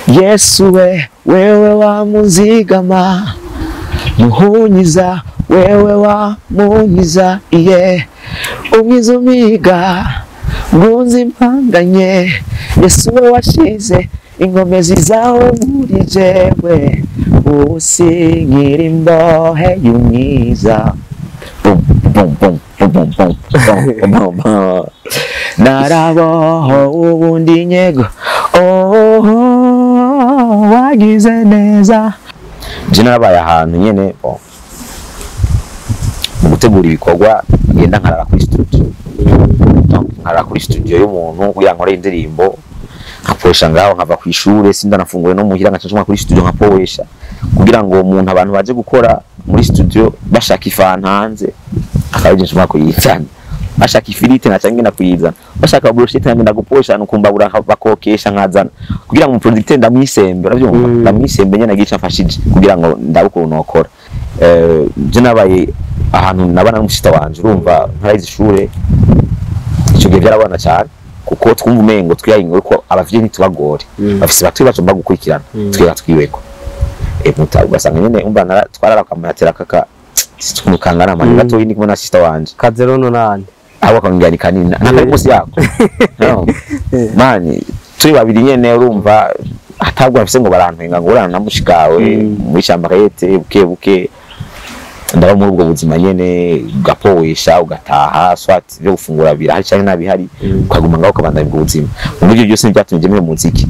Yesu we, wewe wamunzigama, muhunyiza, wewe wamunyiza, iye umwiza umiga ngunzi impanganye. Yesu we washize inkomezi zawe muri jewe, usinkira imbohe y'umwiza. Bum bum bum bum bum bum bum bum. Naraboho ubundi nyego, oh wagize neza. Je narabaye ahantu nyene bon, mu gutegura ibikorwa ngenda nkarara kuri studio. Donc nkarara kuri studio y'umuntu kugira nkore indirimbo, nkapoesha ngaho, nkava ku ishure sindanafungure no muhira, ngaca kuri studio nkapoesha kugira ngo umuntu abantu baje gukora muri studio bashaka ifanta hanze akaje nshobora kuyizana, bashaka ifiriti nkaca ngenda kuyizana, bashaka brochette ngenda guposha nukumbabura bakokesha nkazana kugira ngo umuproducteur ndamwisembe, uravyumva, ndamwisembe nyene agica mfashije kugira ngo ndabe ukuntu nokora. Je nabaye ahantu nabana n'umushita wanje, urumva ntarayize ishure ico gihe byarabana cyane kuko twumva umengo twiyayingo ko abavyeyi ntitubagore, bafise batuye bacu bagukurikirana, twira twiweko muta ugasanga nyene umva twarara kamatera kaka situkangana mani gatoyi ndi kumwe na sister wanje kazero nonane abo akongera ni kanini nakari munsi yako no mani turi babiri nyene urumva atabwo afise ngo barantwenga ngo urana namushikawe muri chambrette buke buke ndaba muri ubwo buzima nyene ugapowesha ugataha swat byo gufungura birahari cyane nabihari ukaguma ngaho ukabandanya ubwo buzima. Muri ibyo byose byatumye njye mu muziki,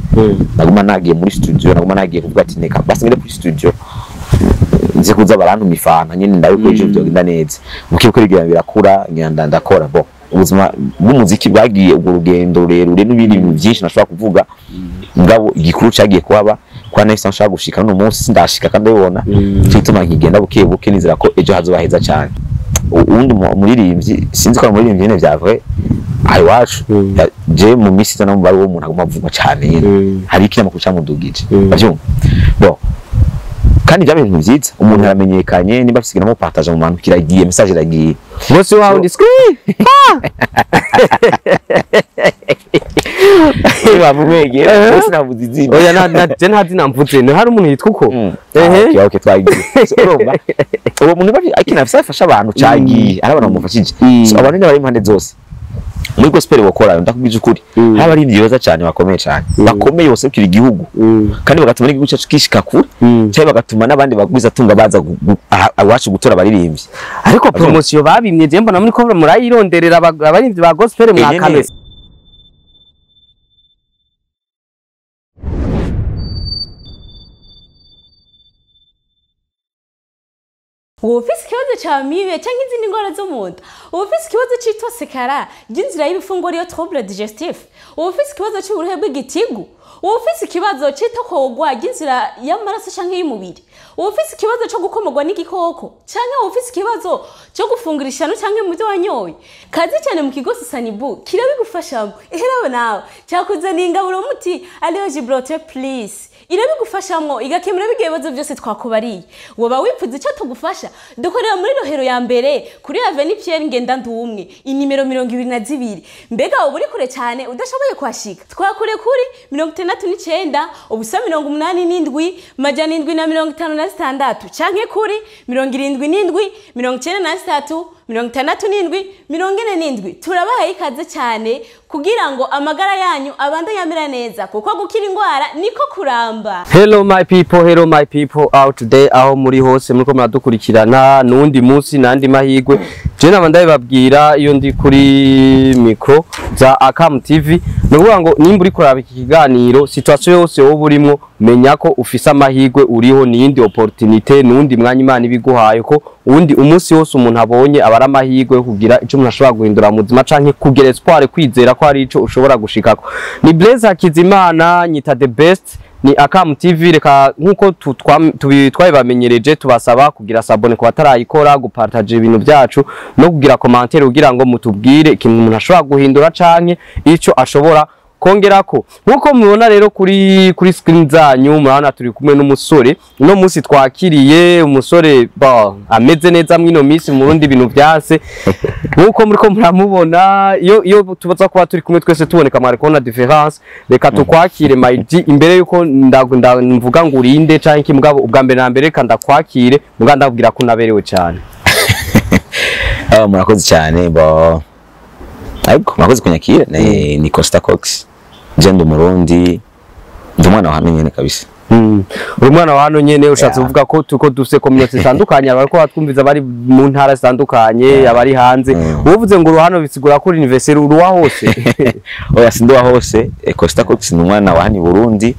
naguma nagiye muri studio, naguma nagiye kuvuga ati neka basi ngende kuri studio nze kuza barantuma ifanta nyene ndabikoje byo genda neza mukibuko bigira birakura ngenda ndakora. Bon, ubuzima bw'umuziki bwagiye ubwo rugendo rurerure n'ibindi bintu byinshi nashobora kuvuga, ngabo igikuru cagiye kuhaba kwa nahise nshaka gushika no munsi sindashika kandi ndabibona cyo nkigenda buke buke nizera ko ejo hazoba heza cyane. Uwundi muririmbyi sinzi ko muririmbyi nyene vya vrai ayi wacu je mu misi no mubari wo umuntu aguma avuga cyane nyene hari ikinyamakuru camudugije bavyumva. Bon, kandi bya bintu vyiza umuntu aramenyekanye nimba afise no partage mu bantu kiragiye message iragiye bose wawe ndi screen bamwege bose navuze izina. Oya na je nta zina mvuze, ni hari umuntu yitwa uko. Ehe okay twagiye. Urumva uwo muntu bari akina afise afasha abantu cagiye arabana bamufashije. So abantu bari impande zose muri gospel bakora ndakubwije ukuri hari abarindi beza cyane bakomeye cyane bakomeye bose kiri igihugu kandi bagatuma n'igihugu cyacu kishika kure cyane bagatuma n'abandi bagwiza tunga baza awacu gutora abaririmbyi. Ariko promotion babimye je mbona muri ko murayironderera abaririmbyi ba gospel mwakamese. Ufise ikibazo ca mibe canke izindi ngwara zo munda, ufise ikibazo c'itosekara ry'inzira y'ibifunguro iyo trouble digestif, ufise ikibazo c'uburuhe bw'igitigu, ufise ikibazo c'itokogwa ry'inzira y'amaraso canke y'umubiri, ufise ikibazo co gukomorwa n'igikoko canke ufise ikibazo co gufungura ishano canke mu byo wanyoye, kazi cyane mu kigo Sanibu kirabigufashamo. Eherawe nawe cyakuzaniye ingaburo muti ariyo Gibraltar please irabigufashamwo igakemura ibibazo byose twakubariye. Woba wipfuza icyo tugufasha, dukorera muri Rohero ya mbere kuri Avenue Pierre Ngendandumwe inimero 22. Mbega uba uri kure cyane udashoboye kuhashika, twakure kuri 69 ubusa 87 756 canke kuri 77 93 67 47. Turabahaye ikaze cyane kugira ngo amagara yanyu abandanye amera neza, kuko gukira ingwara niko kuramba. Hello my people, hello my people out today aho muri hose muriko muradukurikirana nundi munsi nandi mahigwe. Je naba ndabibabwira iyo ndi kuri micro za Akam TV, nukuvuga ngo nimba uri kuraba iki kiganiro situation yose wowe urimo menya ko ufise amahigwe uriho niyindi opportunité nundi mwanya Imana ibiguhaye, ko undi umunsi wose umuntu abonye abara amahigwe yo kugira ico umuntu ashobora guhindura mu buzima canke kugira espoir kwizera ko hari ico ushobora gushikako. Ni Blaise Hakizimana nyita the best ni Akam TV. Reka nkuko twabibamenyereje tubasaba kugira sabone ku batarayikora, gupartage ibintu byacu no kugira commentaire kugira ngo mutubwire ikintu umuntu ashobora guhindura canke ico ashobora Kongerako nkuko mubona rero kuri screen zanyu, murabona turi kumwe n'umusore. Uno munsi twakiriye umusore ba ameze neza mwino minsi mu Burundi, ibintu vyase nkuko muriko muramubona. Iyo tubaza kuba turi kumwe twese tuboneka, mwari kubona différence. Reka tukwakire, my G. Imbere yuko mvuga ngo urinde canke iki, mugabo ubwa mbere na mbere reka ndakwakire, muga ndabwira ko unaberewe cyane. Ah, murakoze cyane. Bo ariko murakoze kunyakira. Ni Costa Cox, je ndi Umurundi, ndi umwana wa hano nyene kabisa. Uri mwana wa hano nyene, ushatse kuvuga ko tuko dufise community zitandukanye, abariko batwumviza bari mu ntara zitandukanye, abari hanze. Uvuze ngo uri hano bisigura ko uri universel, uri uwa hose. Oya, sindi wa hose. Costa Cox ni umwana wa hano i Burundi,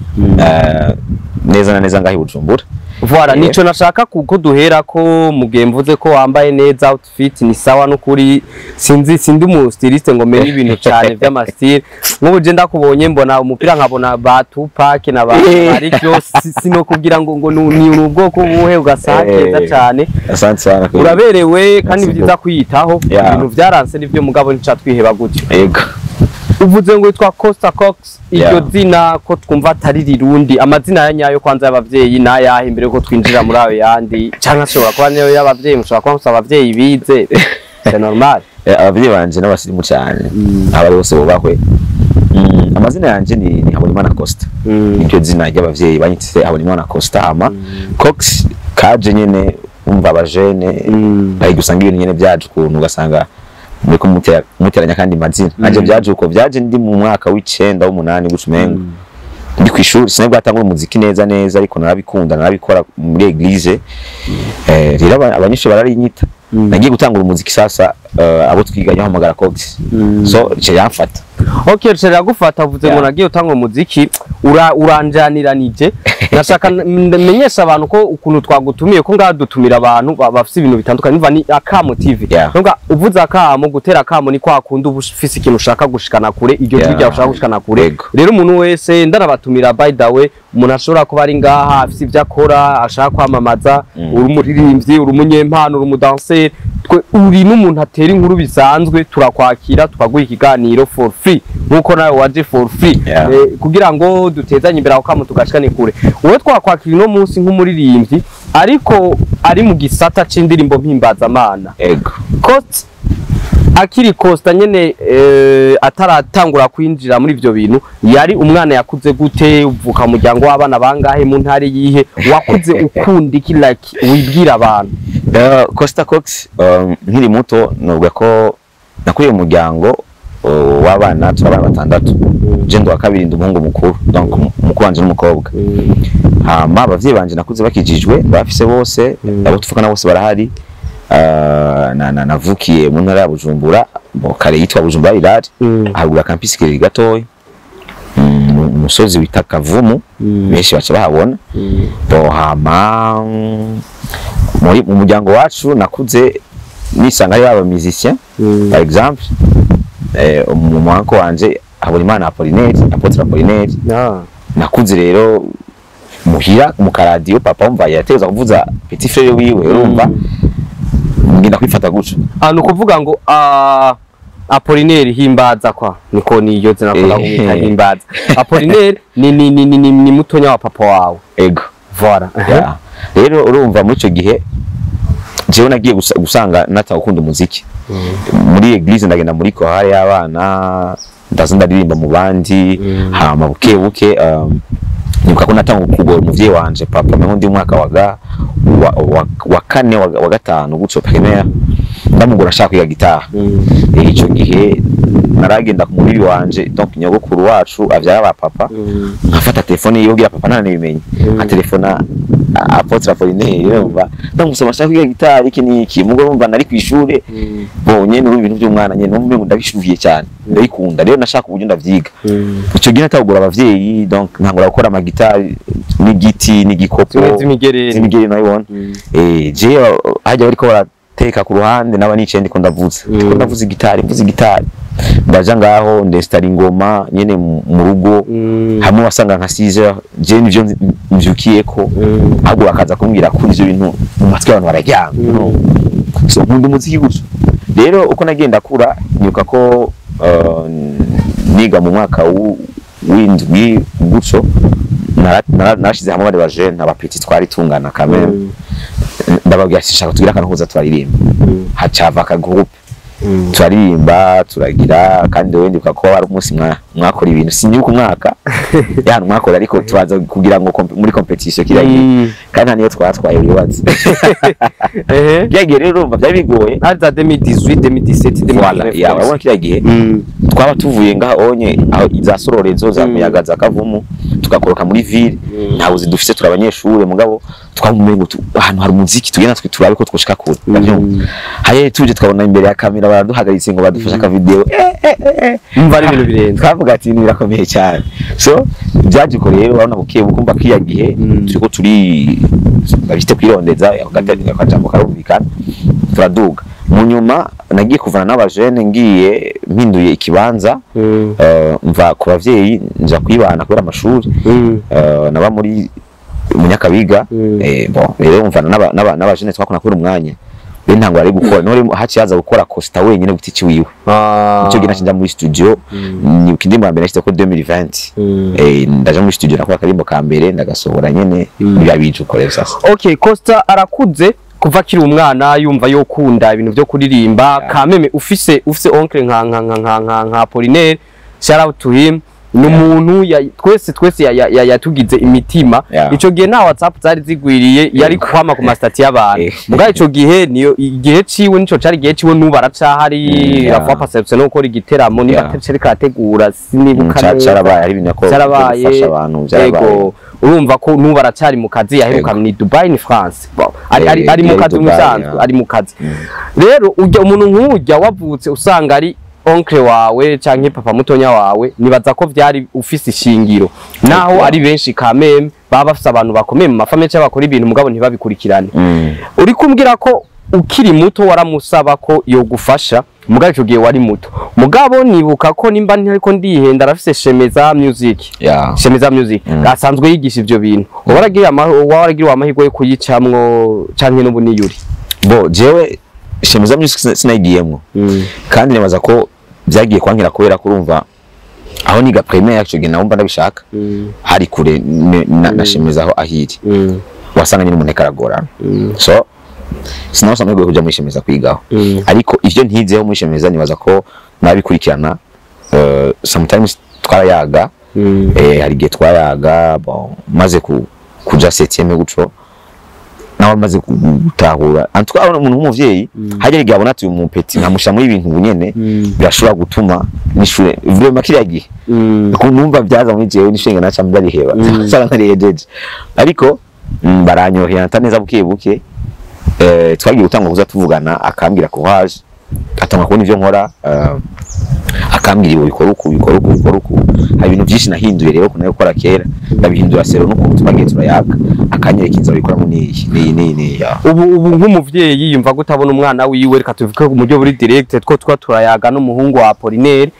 neza na neza ngaho i Bujumbura. Voilà, nico nashaka kuko duhera ko mugihe mvuze ko wambaye neza, outfit ni sawa n'ukuri. Sinzi, sindi umu styliste ngo menye ibintu cyane vy'ama style. Nk'ubu je ndakubonye mbona umupira, nkabona ba Tupac na ba Rick Ross, sino kugira ngo ni ubwoko buhe, ugasanga keza cyane. Asante sana kweli. Uraberewe kandi Merci. byiza kwiyitaho. Ibintu vyaranse nivyo, mugabo ntica twiheba gutyo. Yego. Uvuze ngo witwa Costa Cox, iryo zina ko twumva atari rirundi, amazina ya nyayo kwanza y'abavyeyi n'ayahe imbere yuko twinjira muri ayo yandi? Canke ashobora kuba niyo y'abavyeyi, mushobora kuba mufise abavyeyi bize, c'est normal. Abavyeyi banje n'abasirimu cyane, abari bose bubahwe. Amazina yanje ni Habonimana Costa. Niryo zina ry'abavyeyi banyitse, Habonimana Costa. Hama Cox kaje nyene, umva abajene ariko usanga ibintu nyene byaje ukuntu, ugasanga muriko muteranya kandi mazina. Nanje byaje uko, byaje ndi mu mwaka w'icenda, w'umunani guca umengo, ndi kw'ishuri. Sinari bwatangura umuziki neza neza, ariko narabikunda, narabikora muri église. Rero abanyeshuri bararinyita. Nagiye gutangura umuziki sasa, abo twiganye bahamagara Cox, so ico yamfata. Okay, rero gufata uvuze ngo nagiye utanga umuziki, uranjaniranije. Nashaka menyesha abantu ko ukuntu twagutumiye, ko ngaha dutumira abantu bafise ibintu bitandukanye. Umva, ni Akamo TV. Numva uvuze akamo, gutera akamo ni kwa kundi uba ufise ikintu ushaka gushikana kure, iryo jwi ryawe ushaka gushikana kure. Rero umuntu wese ndanabatumira, by the way, umuntu ashobora kuba ari ngaha afise ibyo akora ashaka kwamamaza, uri umuririmbyi, uri umunyempano, uri umudanseri, twe uri n'umuntu atera inkuru bisanzwe, turakwakira tukaguha ikiganiro for free nkuko nawe waje for free. Kugira ngo dutezanye imbere, aho kamo tugashikane kure. Wowe twakwakira uno munsi nk'umuririmbyi, ariko ari mu gisata c'indirimbo mpimbazamana. Costa akiri Costa nyene, ataratangura kwinjira muri ivyo bintu, yari umwana yakuze gute? Uvuka mu muryango w'abana bangahe, mu ntare yihe, wakuze ukunda iki, like wibwira abantu? Costa Cox, nkiri muto novuga ko nakuriye mu muryango w'abana, turi abana batandatu. Je ndi uwa kabiri, ndi umuhungu mukuru, donc mukuru wanje n'umukobwa. Hama abavyeyi banje nakuze bakijijwe, bafise bose, abo tuvukana bose barahari. Navukiye mu ntara ya Bujumbura, mu kare yitwa Bujumbura Irari, haruguru ya campus Kiriri gatoya, mu musozi wita Kavumu, benshi baca bahabona. Bo hama muri mu muryango wacu nakuze nisanga ari aba musicien. Par exemple, mu mwanko wanje Habonimana Apollinaire, Apôtre Apollinaire. Nakuze rero muhira mu karadiyo, papa umva yategeza kuvuza petit frère wiwe, urumva ngenda kwifata gutyo. Ah, ni ukuvuga ngo Apollinaire Himbaza, kwa niko niyo zina akunda kumwita Himbaza Apollinaire, ni mutonya wa papa wawe? Ego. Voilà. Yeah. Rero urumva muri ico gihe jewe nagiye gusanga natawe gukunda umuziki muri église, ndagenda muri chorale y'abana, ndaza ndaririmba mu bandi. Hama buke buke, nibuka ko natanga kugora umuvyeyi wanje papa, mengo ndi umwaka wa kane, wa gatanu gutyo, primaire, ndamugora ashaka kwiga gitara. Ico gihe naragenda ku mubiri wanje, donc nyogokuru wacu avyara ba papa, nkafata telefone yiwe kugira papa ntanabimenye, nka telefona Apôtre Apollinaire, urumva ndamusaba ashaka kwiga gitari iki n'iki. Mugo urumva nari kw'ishure bo nyene, urumva ibintu by'umwana nyene, numva umengo ndabishuhiye cyane, ndabikunda. Rero nashaka uburyo ndavyiga. Ico gihe natagura abavyeyi, donc ntangura gukora amagitari n'igiti n'igikopo. Zimwe z'imigerere. Z'imigerere nayibona. Je hajya bariko barateka ku ruhande, naba nicaye ndiko ndavuza, ndiko ndavuza gitari, mvuza gitari, ndaja ngaho ndestara ingoma nyene mu rugo. Hamwe wasanga nka 6h je nivyo mvyukiyeko, ahubwo bakaza kumbwira ko ivyo bintu mu matwi y'abantu bararyama. No. So nkunda umuziki gutyo. Rero uko nagenda kura, nibuka ko Niga mu mwaka w'indwi gutyo, narashize hamwe abandi bajene, abapetits twari tungana kamere, ndababwira ati shaka tugira akantu kuza turaririmba. Hacava aka groupe, turaririmba, turagira. Kandi wewe ndibuka ko wari umunsi mwakora ibintu, sinibuka umwaka yani mwakora, ariko tubaza kugira ngo muri competition kiriya gihe, kandi nta niyo twatwaye, wibaze. Kiriya gihe rero urumva byari bigoye. Hari za 2018, 2017, Voilà, 2019. Ya, urabona kiriya gihe twaba tuvuye ngaha onye aho za Sororezo, za Muyaga, za Kavumu, tugakoroka muri ville, nta buzi dufise, turi abanyeshure, mugabo twamumengo ahantu hari umuziki tugenda twe turabe ko twoshika kure. Uravyumva, haye tuje tukabona imbere ya kamera baraduhagaritse ngo badufashe aka video, Umva ari ibintu birenze. Twavuga ati ibintu birakomeye cyane. So byaje uko rero, urabona buke bukumva kiriya gihe turiko turi babite kwirondeza akajambo karumvikana, turaduga. Mu nyuma nagiye kuvana n'abajene, ngiye mpinduye ikibanza, mva ku bavyeyi nja kwibana kubera amashuri. Naba muri Munyakabiga. Bon, rero mvana n'abajene twakunda kubera umwanya rero ntango ari gukora none haciye haza gukora Costa wenyine giti ciwiwe. Ico gihe nacinja muri studio, nibuka indirimbo ya mbere nashyize ko 2020. Ndaja muri studio, nakora akarimbo ka mbere, ndagasohora nyene, biba bije uko rero sasa. Okay, Costa arakuze, kuva akiri umwana yumva yokunda ibintu byo kuririmba. Kameme ufise oncle nka Apollinaire, shout out to him, ni umuntu twese yatugize imitima. Ico gihe nta WhatsApp zari zigwiriye, yari kwama ku mastati y'abantu. Mugabo ico gihe niyo igihe ciwe, nico cari igihe ciwe, n'ubu aracahari. La fois passée no gukora igiteramo niba atari karategura, sinibuka neza. Carabaye, hari ibintu yakora Cyarabaye. gufasha abantu, byarabaye. Yego, urumva ko n'ubu aracari mu kazi, yaheruka ni Dubai, ni France. Bon, ari mu Yari kazi mu Dubai, bisanzwe. yeah. Ari mu kazi. Rero ujya umuntu nk'ujya wavutse usanga ari oncle wawe canke papa mutonya wawe, nibaza ko vyari ufise ishingiro, naho ari benshi kameme baba bafise abantu bakomeye mu mafamille cyangwa bakora ibintu mugabo ntibabikurikirane. Uri kumbwira ko ukiri muto waramusaba ko yogufasha, mugabo ico gihe wari muto, mugabo nibuka ko nimba ntariko ndihenda arafise Shemeza Music. Shemeza Music asanzwe yigisha ivyo bintu. Waragira amahirwe yo kuyicamwo canke n'ubu niyuri? Bo jewe Shemeza Music sinayigiyemwo, kandi nibaza ko byagiye kwankira kubera kurumva aho niga primaire ico gihe nawumva ndabishaka hari kure na Shemeza aho ahiri, wasanga nyine umuntu aragorana. So sinabasha amahirwe yo kuja muri Shemeza kwigaho, ariko ivyo ntizeho muri Shemeza nibaza ko nabikurikirana. Sometimes twarayaga, hari igihe twayaga. Bon, maze kuja septième guco nawe maze gutahura, en tout cas umuntu w'umuvyeyi hajya igihe abona ati uyu mupetit nkamusha muri ibintu bunyene birashobora gutuma n'ishure, vraiment kiriya gihe numva byaza muri jewe n'ishure naca ndariheba, sara narihejeje, ariko baranyohera neza buke buke. Twagiye gutanga kuza tuvugana, akambwira courage, atanga kubona ivyo nkora, akambwira ibo bikora uku, bikora uku, bikora uku. Hari ibintu byinshi nahinduye rero kunayo gukora kera, ndabihindura sero n'ukuntu twagiye turayaga, akanyereka inzira bikoramo n'iyi n'iyi n'iyi n'iyi, ya. Ubu nk'umuvyeyi yumva gutabona umwana wiwe, reka tuvuge mu buryo buri direct, two twa turayaga n'umuhungu wa Apollinaire,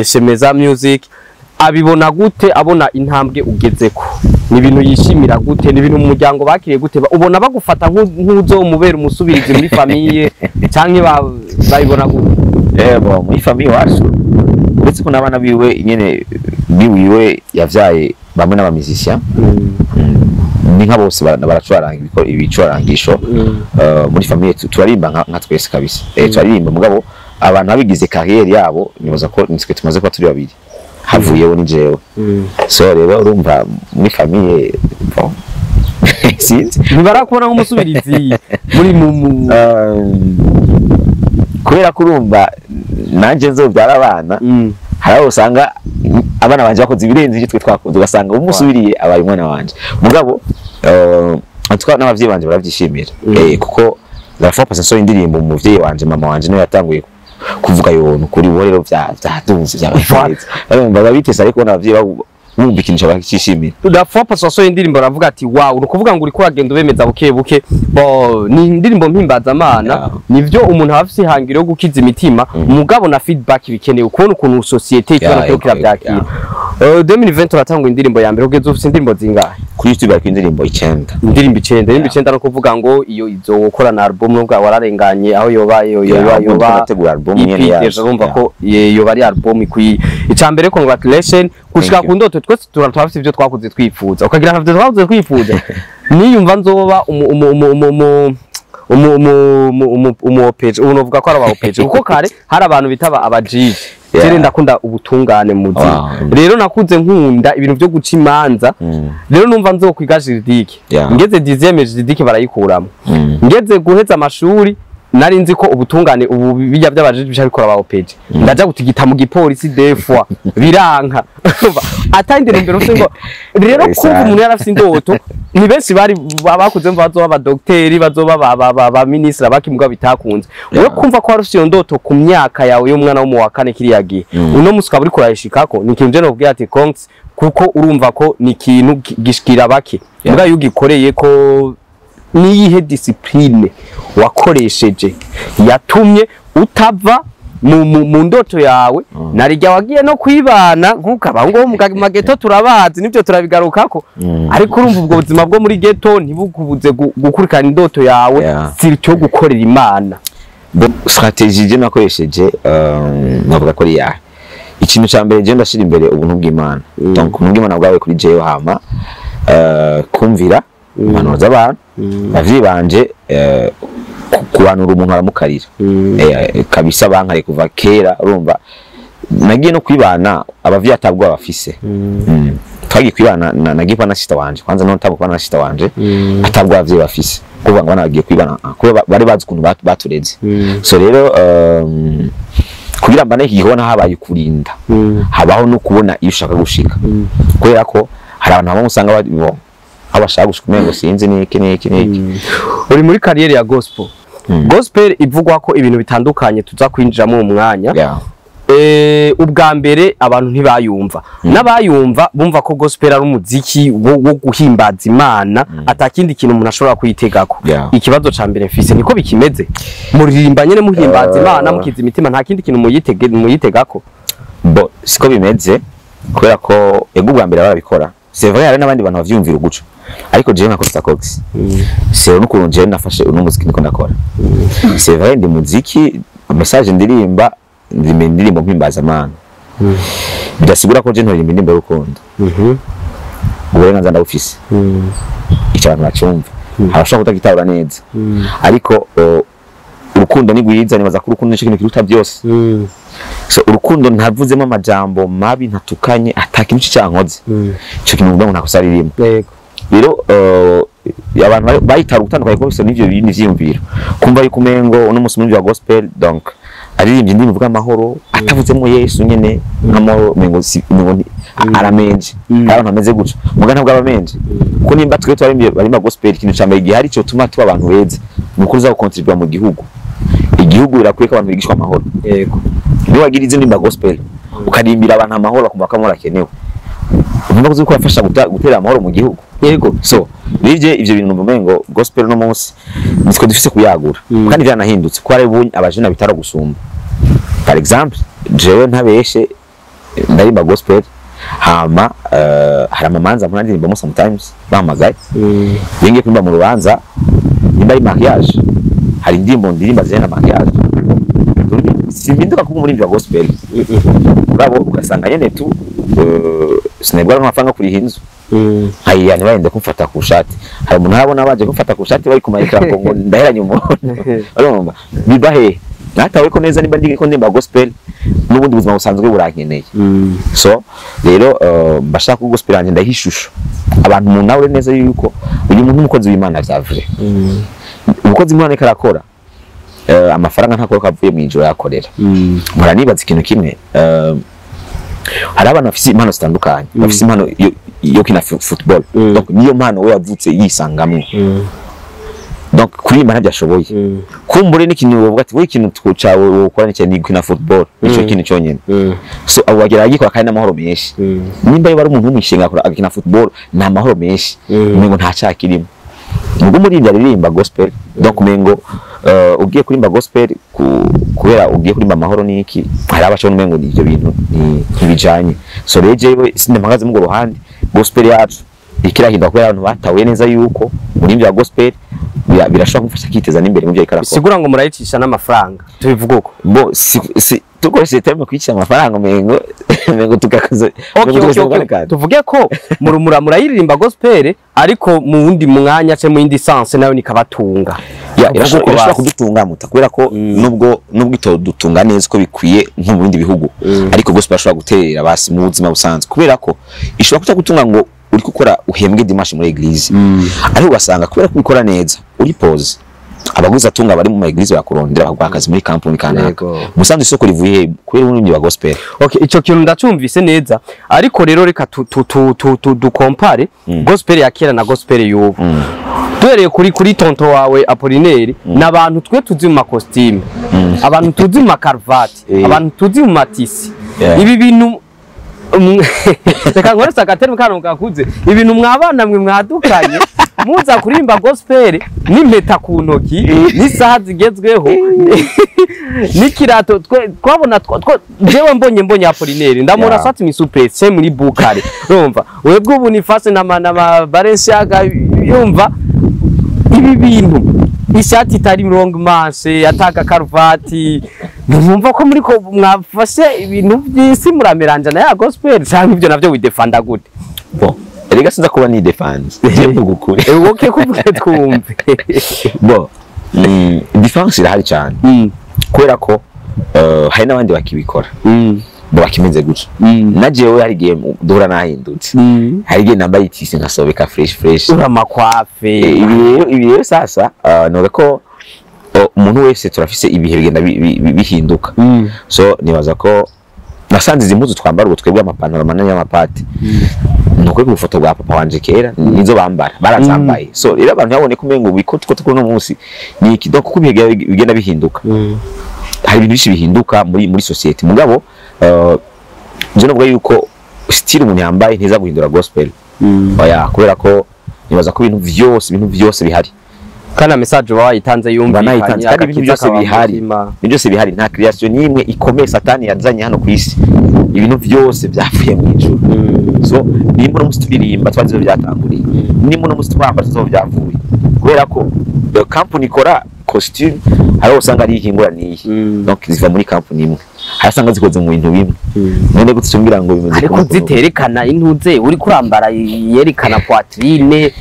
Shemeza Music, abibona gute? Abona intambwe ugezeko, ni ibintu yishimira gute? Ni ibintu mu muryango bakiriye gute? Ubona bagufata nk'uzomubera umusubirizi muri famille canke babibona gute? Bon, muri famille iwacu, uretse ko n'abana biwe nyene biwiwe yavyaye bamwe n'abamusiciens, ni nka bose baracuranga ibicurangisho. Muri famille turarimba nka twese kabisa. Turaririmba, mugabo abantu babigize carrière yabo nibaza ko nitwe tumaze kuba turi babiri, havuyeho ni jewe. So rero urumva muri famille, bon, sinzi. Ntibarakubona nk'umusubirizi muri mu Kubera ko urumva nanjye nzobyara abana, hari aho usanga abana banje bakoze ibirenze ibyo twe twakoze, ugasanga umusubiriye abaye umwana wanje. Mugabo en tout cas n'abavyeyi banje baravyishimira, kuko la fois passée nsohoye indirimbo, umuvyeyi wanje, mama wanje, niwe yatanguye kuvuga yontu kuri bo. Rero vyaduze vyabaye neza, barumva babitese, ariko n'abavyeyi bumva ikintu bakishimira. La fois passée wasohoye indirimbo aravuga ati wow, ni ukuvuga ngo uriko uragenda ubemeza buke buke. Bo ni indirimbo mpimbazamana. Nivyo, umuntu aba afise ihangiro yo gukiza imitima, mugabo na feedback bikenewe kubona ukuntu société ikibona kiriko kiravyakira. 2020 uratanga indirimbo ya mbere, ugeze ufite indirimbo zingahe? Kuri YouTube hariko indirimbo 9. Indirimbo 9. Indirimbo 9 no kuvuga ngo iyo izokora na album, nubwo wararenganye aho yoba yo yoba yoba Turategura album nyene yacu. Urumva ko yoba ari album ikwiye. Icya mbere, congratulation gushika ku ndoto. Twese turafite ibyo twakuze twifuza, ukagira nka twakuze twifuza. Niyumva nzoba umu umu umu umu umu umu umu OPJ. Ubu novuga ko ari aba OPJ, kuko kare hari abantu bitaba abajiji. Jere ndakunda ubutungane mu buzima. Rero nakuze nkunda ibintu byo guca imanza. Rero numva nzokwiga juridique. Ngeze 10e, juridique barayikuramo. Ngeze guheza amashuri, nari nzi ko ubutungane ubu bijya by'abajiji bica bikora ba OPJ. Ndaja gutigita mu gipolisi des fois, biranka. Atandi imbere ufite ngo rero kumva umuntu yarafite indoto, ni benshi bari bakuze mva bazoba abadokiteri, bazoba ba ministre, abakimbwa bitakunze. Wewe kumva ko wari ufite iyo ndoto ku myaka yawe y'umwana wo mu wa kane kiriya gihe, uno musi ukaba uriko urayishikako, ni ikintu je nokubwira ati congs, kuko urumva ko ni ikintu gishikira bake. Mbwa iyo ugikoreye ko, niyihe discipline wakoresheje yatumye utava mu ndoto yawe? Narijya wagiye no kwibana nk'uko abahungu bo mu mageto turabazi, nibyo turabigarukako. Ariko urumva ubwo buzima bwo muri ghetto ntibukubuze gukurikirana indoto yawe, si cyo gukorera Imana? Bon, stratégie je nakoresheje, navuga ko ari yahe? Ikintu ca mbere, je ndashira imbere ubuntu bw'Imana. Donc ubuntu bw'Imana bwawe kuri jewe, hama kumvira impanuro z'abantu, abavyeyi banje. Kubanura umuntu aramukarira. Kabisa bankare kuva kera. Urumva nagiye no kwibana abavyeyi atabwo bafise. Twagiye kwibana, nagiye kubana na sister wanje kwanza, no ntabwo kubana na sister wanje atabwo abavyeyi bafise, kuvuga ngo bana bagiye kwibana, kubera bari bazi ukuntu batureze. So rero kugira mbane iki gikorwa habaye kurinda, habaho no kubona iyo ushaka gushika, kubera ko hari abantu bamwe usanga bo aho bashaka gushika umengo sinzi niki niki niki. Uri muri carrière ya gospel. Gospel ivugwa ko ibintu bitandukanye tuza kwinjiramo mu mwanya. Ubwa mbere abantu ntibayumva, n'abayumva bumva ko gospel ari umuziki wo guhimbaza Imana, atakindi kintu umuntu ashobora kuyitegako. Ikibazo ca mbere mfise, niko bikimeze? Muririmba nyene muhimbaza Imana, mukiza imitima, nta kindi kintu muyitegako? Bo siko bimeze, kubera ko ego ubwa mbere barabikora, c'est vrai, hari n'abandi bantu bavyumvira uguco, ariko jewe nka Costa Cox, c'est n'ukuntu jewe nafashe uno muziki niko ndakora. C'est vrai, ndi muziki, message ndirimba, ndirimba indirimbo mpimbaza Imana, bidasigura ko je ntoririmba indirimbo y'urukundo. Uburenganzira ndabufise. Icyo abantu bacumva, harashobora kutagitahura neza, ariko urukundo ni rwiza. Nibaza ko urukundo nicyo kintu kiruta byose. So urukundo ntavuzemo amajambo mabi, ntatukanye, atakintu cyankoze, ico kintu mvuga ngo ntakosa ririmo. Rero abantu bayitara gutandukanye kuko bisa n'ivyo bintu vyiyumviro, kumva yuko umengo uno musi muri wa gospel, donc aririmbye indirimbo ivuga amahoro atavuzemo Yesu nyene nk'amahoro, umengo si umengo aramenje. Abantu bameze gutyo, muga ntabwo abamenje, kuko nimba twe twarimbye barimba gospel, ikintu ca mbere gihari cyo tuma tuba abantu beza ni uko uza gukontribuer mu gihugu. Igihugu birakwiye ko abantu bigishwa amahoro. Niba wagira izi ndirimba gospel, ukarimbira abantu amahoro, bakumva ko amahoro akenewe, urumva ko uziko urafasha gutera amahoro mu gihugu. So rije ivyo bintu numva umengo gospel no munsi nitwe dufise kuyagura. Kandi vyanahindutse, ko hari ubu abajene bitara gusumba. Par exemple, jewe ntabeshe, ndarimba gospel, hama hari amamanza mpora ndirimbamo sometimes bahamagaye. Iyo ngiye kuririmba mu rubanza, nimba ari mariage, hari indirimbo ndirimba zijanye na mariage. Simpinduka kuba umuririmbyi wa gospel, mugabo ugasanga nyene tu sinabwo amafaranga kuriha inzu, nkayiya ntibarinde kumfata ku shati. Hari umuntu arabona baje kumfata ku shati bari kumayikira ngo ndaheranye umuntu. Urumva biba he natawe ko neza nimba ndiko ndimba gospel, n'ubundi buzima busanzwe burankeneye. So rero mbashaka ko gospel yanjye ndaha ishusho abantu, umuntu nawe neza yuko uyu muntu umukozi w'Imana vya vrai. Umukozi w'Imana ariko arakora, amafaranga ntakora ko avuye mu ijoro yakorera. Mpora nibaza ikintu kimwe, hari abantu bafise impano zitandukanye, bafise impano yo kina football. Donc niyo mpano we yavutse yisangamwo. Donc kuririmba ntabyo ashoboye. Kumbure n'ikintu wovuga ati wowe ikintu cawe wokora ni cyane gukina football, nico kintu cyonyine. So abo bagera agikora kandi n'amahoro menshi. Nimba yaba ari umuntu w'umushinga akora agakina football, ni amahoro menshi, umengo nta cyaha kirimo. Nubwo umuririmbyi aririmba gospel, donc umengo Ugiye kurimba gospel kubera ugiye kurimba amahoro niki, hari abashobora umengo ni ivyo bintu ntibijanye. So rero jewe sindamagaze mu ruhande, gospel yacu ikirahinda kubera abantu batahuye neza yuko umuririmbyi wa gospel birashobora kumufasha kwiteza n'imbere mu byo ariko arakora. Bisigura ngo murayicisha n'amafaranga, tubivuga uko? Bo si tukoresheje terme kwicisha amafaranga, umengo tugakoze Okay. Tuvuge ko murumura murayiririmba gospel, ariko mu wundi mwanya ce mu yindi sense nayo nikabatunga. Ya, Tuvuge irashobora uko irashobora basi. kudutunga muta, kubera ko nubwo itodutunga neza uko bikwiye nko mu bindi bihugu, ariko gospel ashobora guterera basi mu buzima busanzwe, kubera ko ishobora kutagutunga ngo uri gukora uhembwe dimanche muri église, ariko ugasanga kubera ko ubikora neza uri pose, abaguzi atunga bari mu ma église bakurondera, bakaguha akazi muri company kanaka. Musanzwe isoko rivuye he? Kubera umuririmbyi wa gospel. Okay, ico kintu ndacumvise neza, ariko rero reka tu tu tu tu, tu dukompare gospel ya kera na gospel y'ubu. Duhereye kuri tonto wawe Apollinaire, n'abantu twe tuzi mu makositime, abantu tuzi mu makaruvati, abantu tuzi mu matisi. Ibi bintu reka nkoreshe agaterme kano gakuze, ibintu mwabana mwe mwadukanye muza kuririmba gospel n'impeta ku ntoki n'isaha zigezweho n'ikirato, twe twabona jewe mbonye Apollinaire ndamubona swati misupese muri bukare, urumva webwe ubu ni face na Balenciaga, yumva ibi bintu, ishati itari longue manche, ataka karuvati, ntimwumva ko muri ko mwafashe ibintu by'isi murameranja na ya gospel, cyangwa ibyo navyo widefanda gute? Bon, erega sinza kuba ni defense, je mvuga ukuri. Okay, kuvuge twumve. Bon, difference irahari cyane, kubera ko hari n'abandi bakibikora bo bakimeze gutyo. Na jewe hari igihe duhura nahindutse, hari igihe nambaye itisi nkasobeka fresh fresh. Uramakwafe. Ibi rero sasa, noga ko umuntu wese turafise ibihe bigenda bihinduka. So nibaza ko nasanze izi mpuzu twambara ubu twebwe, amapantaro manini y'amapati, ni ukuri ku bufoto bwa papa wanje kera nizo bambara, barazambaye. So rero abantu babone ko umengo biko two tuko munsi ni iki, donc kuko ibihe bigenda bihinduka, hari ibintu byinshi bihinduka muri société. Mugabo je novuga yuko style umuntu yambaye ntiza guhindura gospel, oya, kubera ko nibaza ko ibintu vyose bihari. Kana message uba wayitanze yumvikanye. Banayitanze, kandi ibintu Agakiza byose kaba mu bihari. mutima. Ibintu byose bihari, nta création n'imwe ikomeye Satani yazanye hano ku isi, ibintu byose byavuye mu ijuru. So nimba uno munsi turirimba twazi aho byatanguriye, nimba uno munsi twambara tuzi aho byavuye, kubera ko the company ikora costume hari aho usanga ari ihingura n'iyi, donc ziva muri company imwe, hari usanga zikoze mu bintu bimwe. None gute umbwira ngo bimeze Ariko ukuntu? ziterekana intuze uri kurambara yerekana poitrine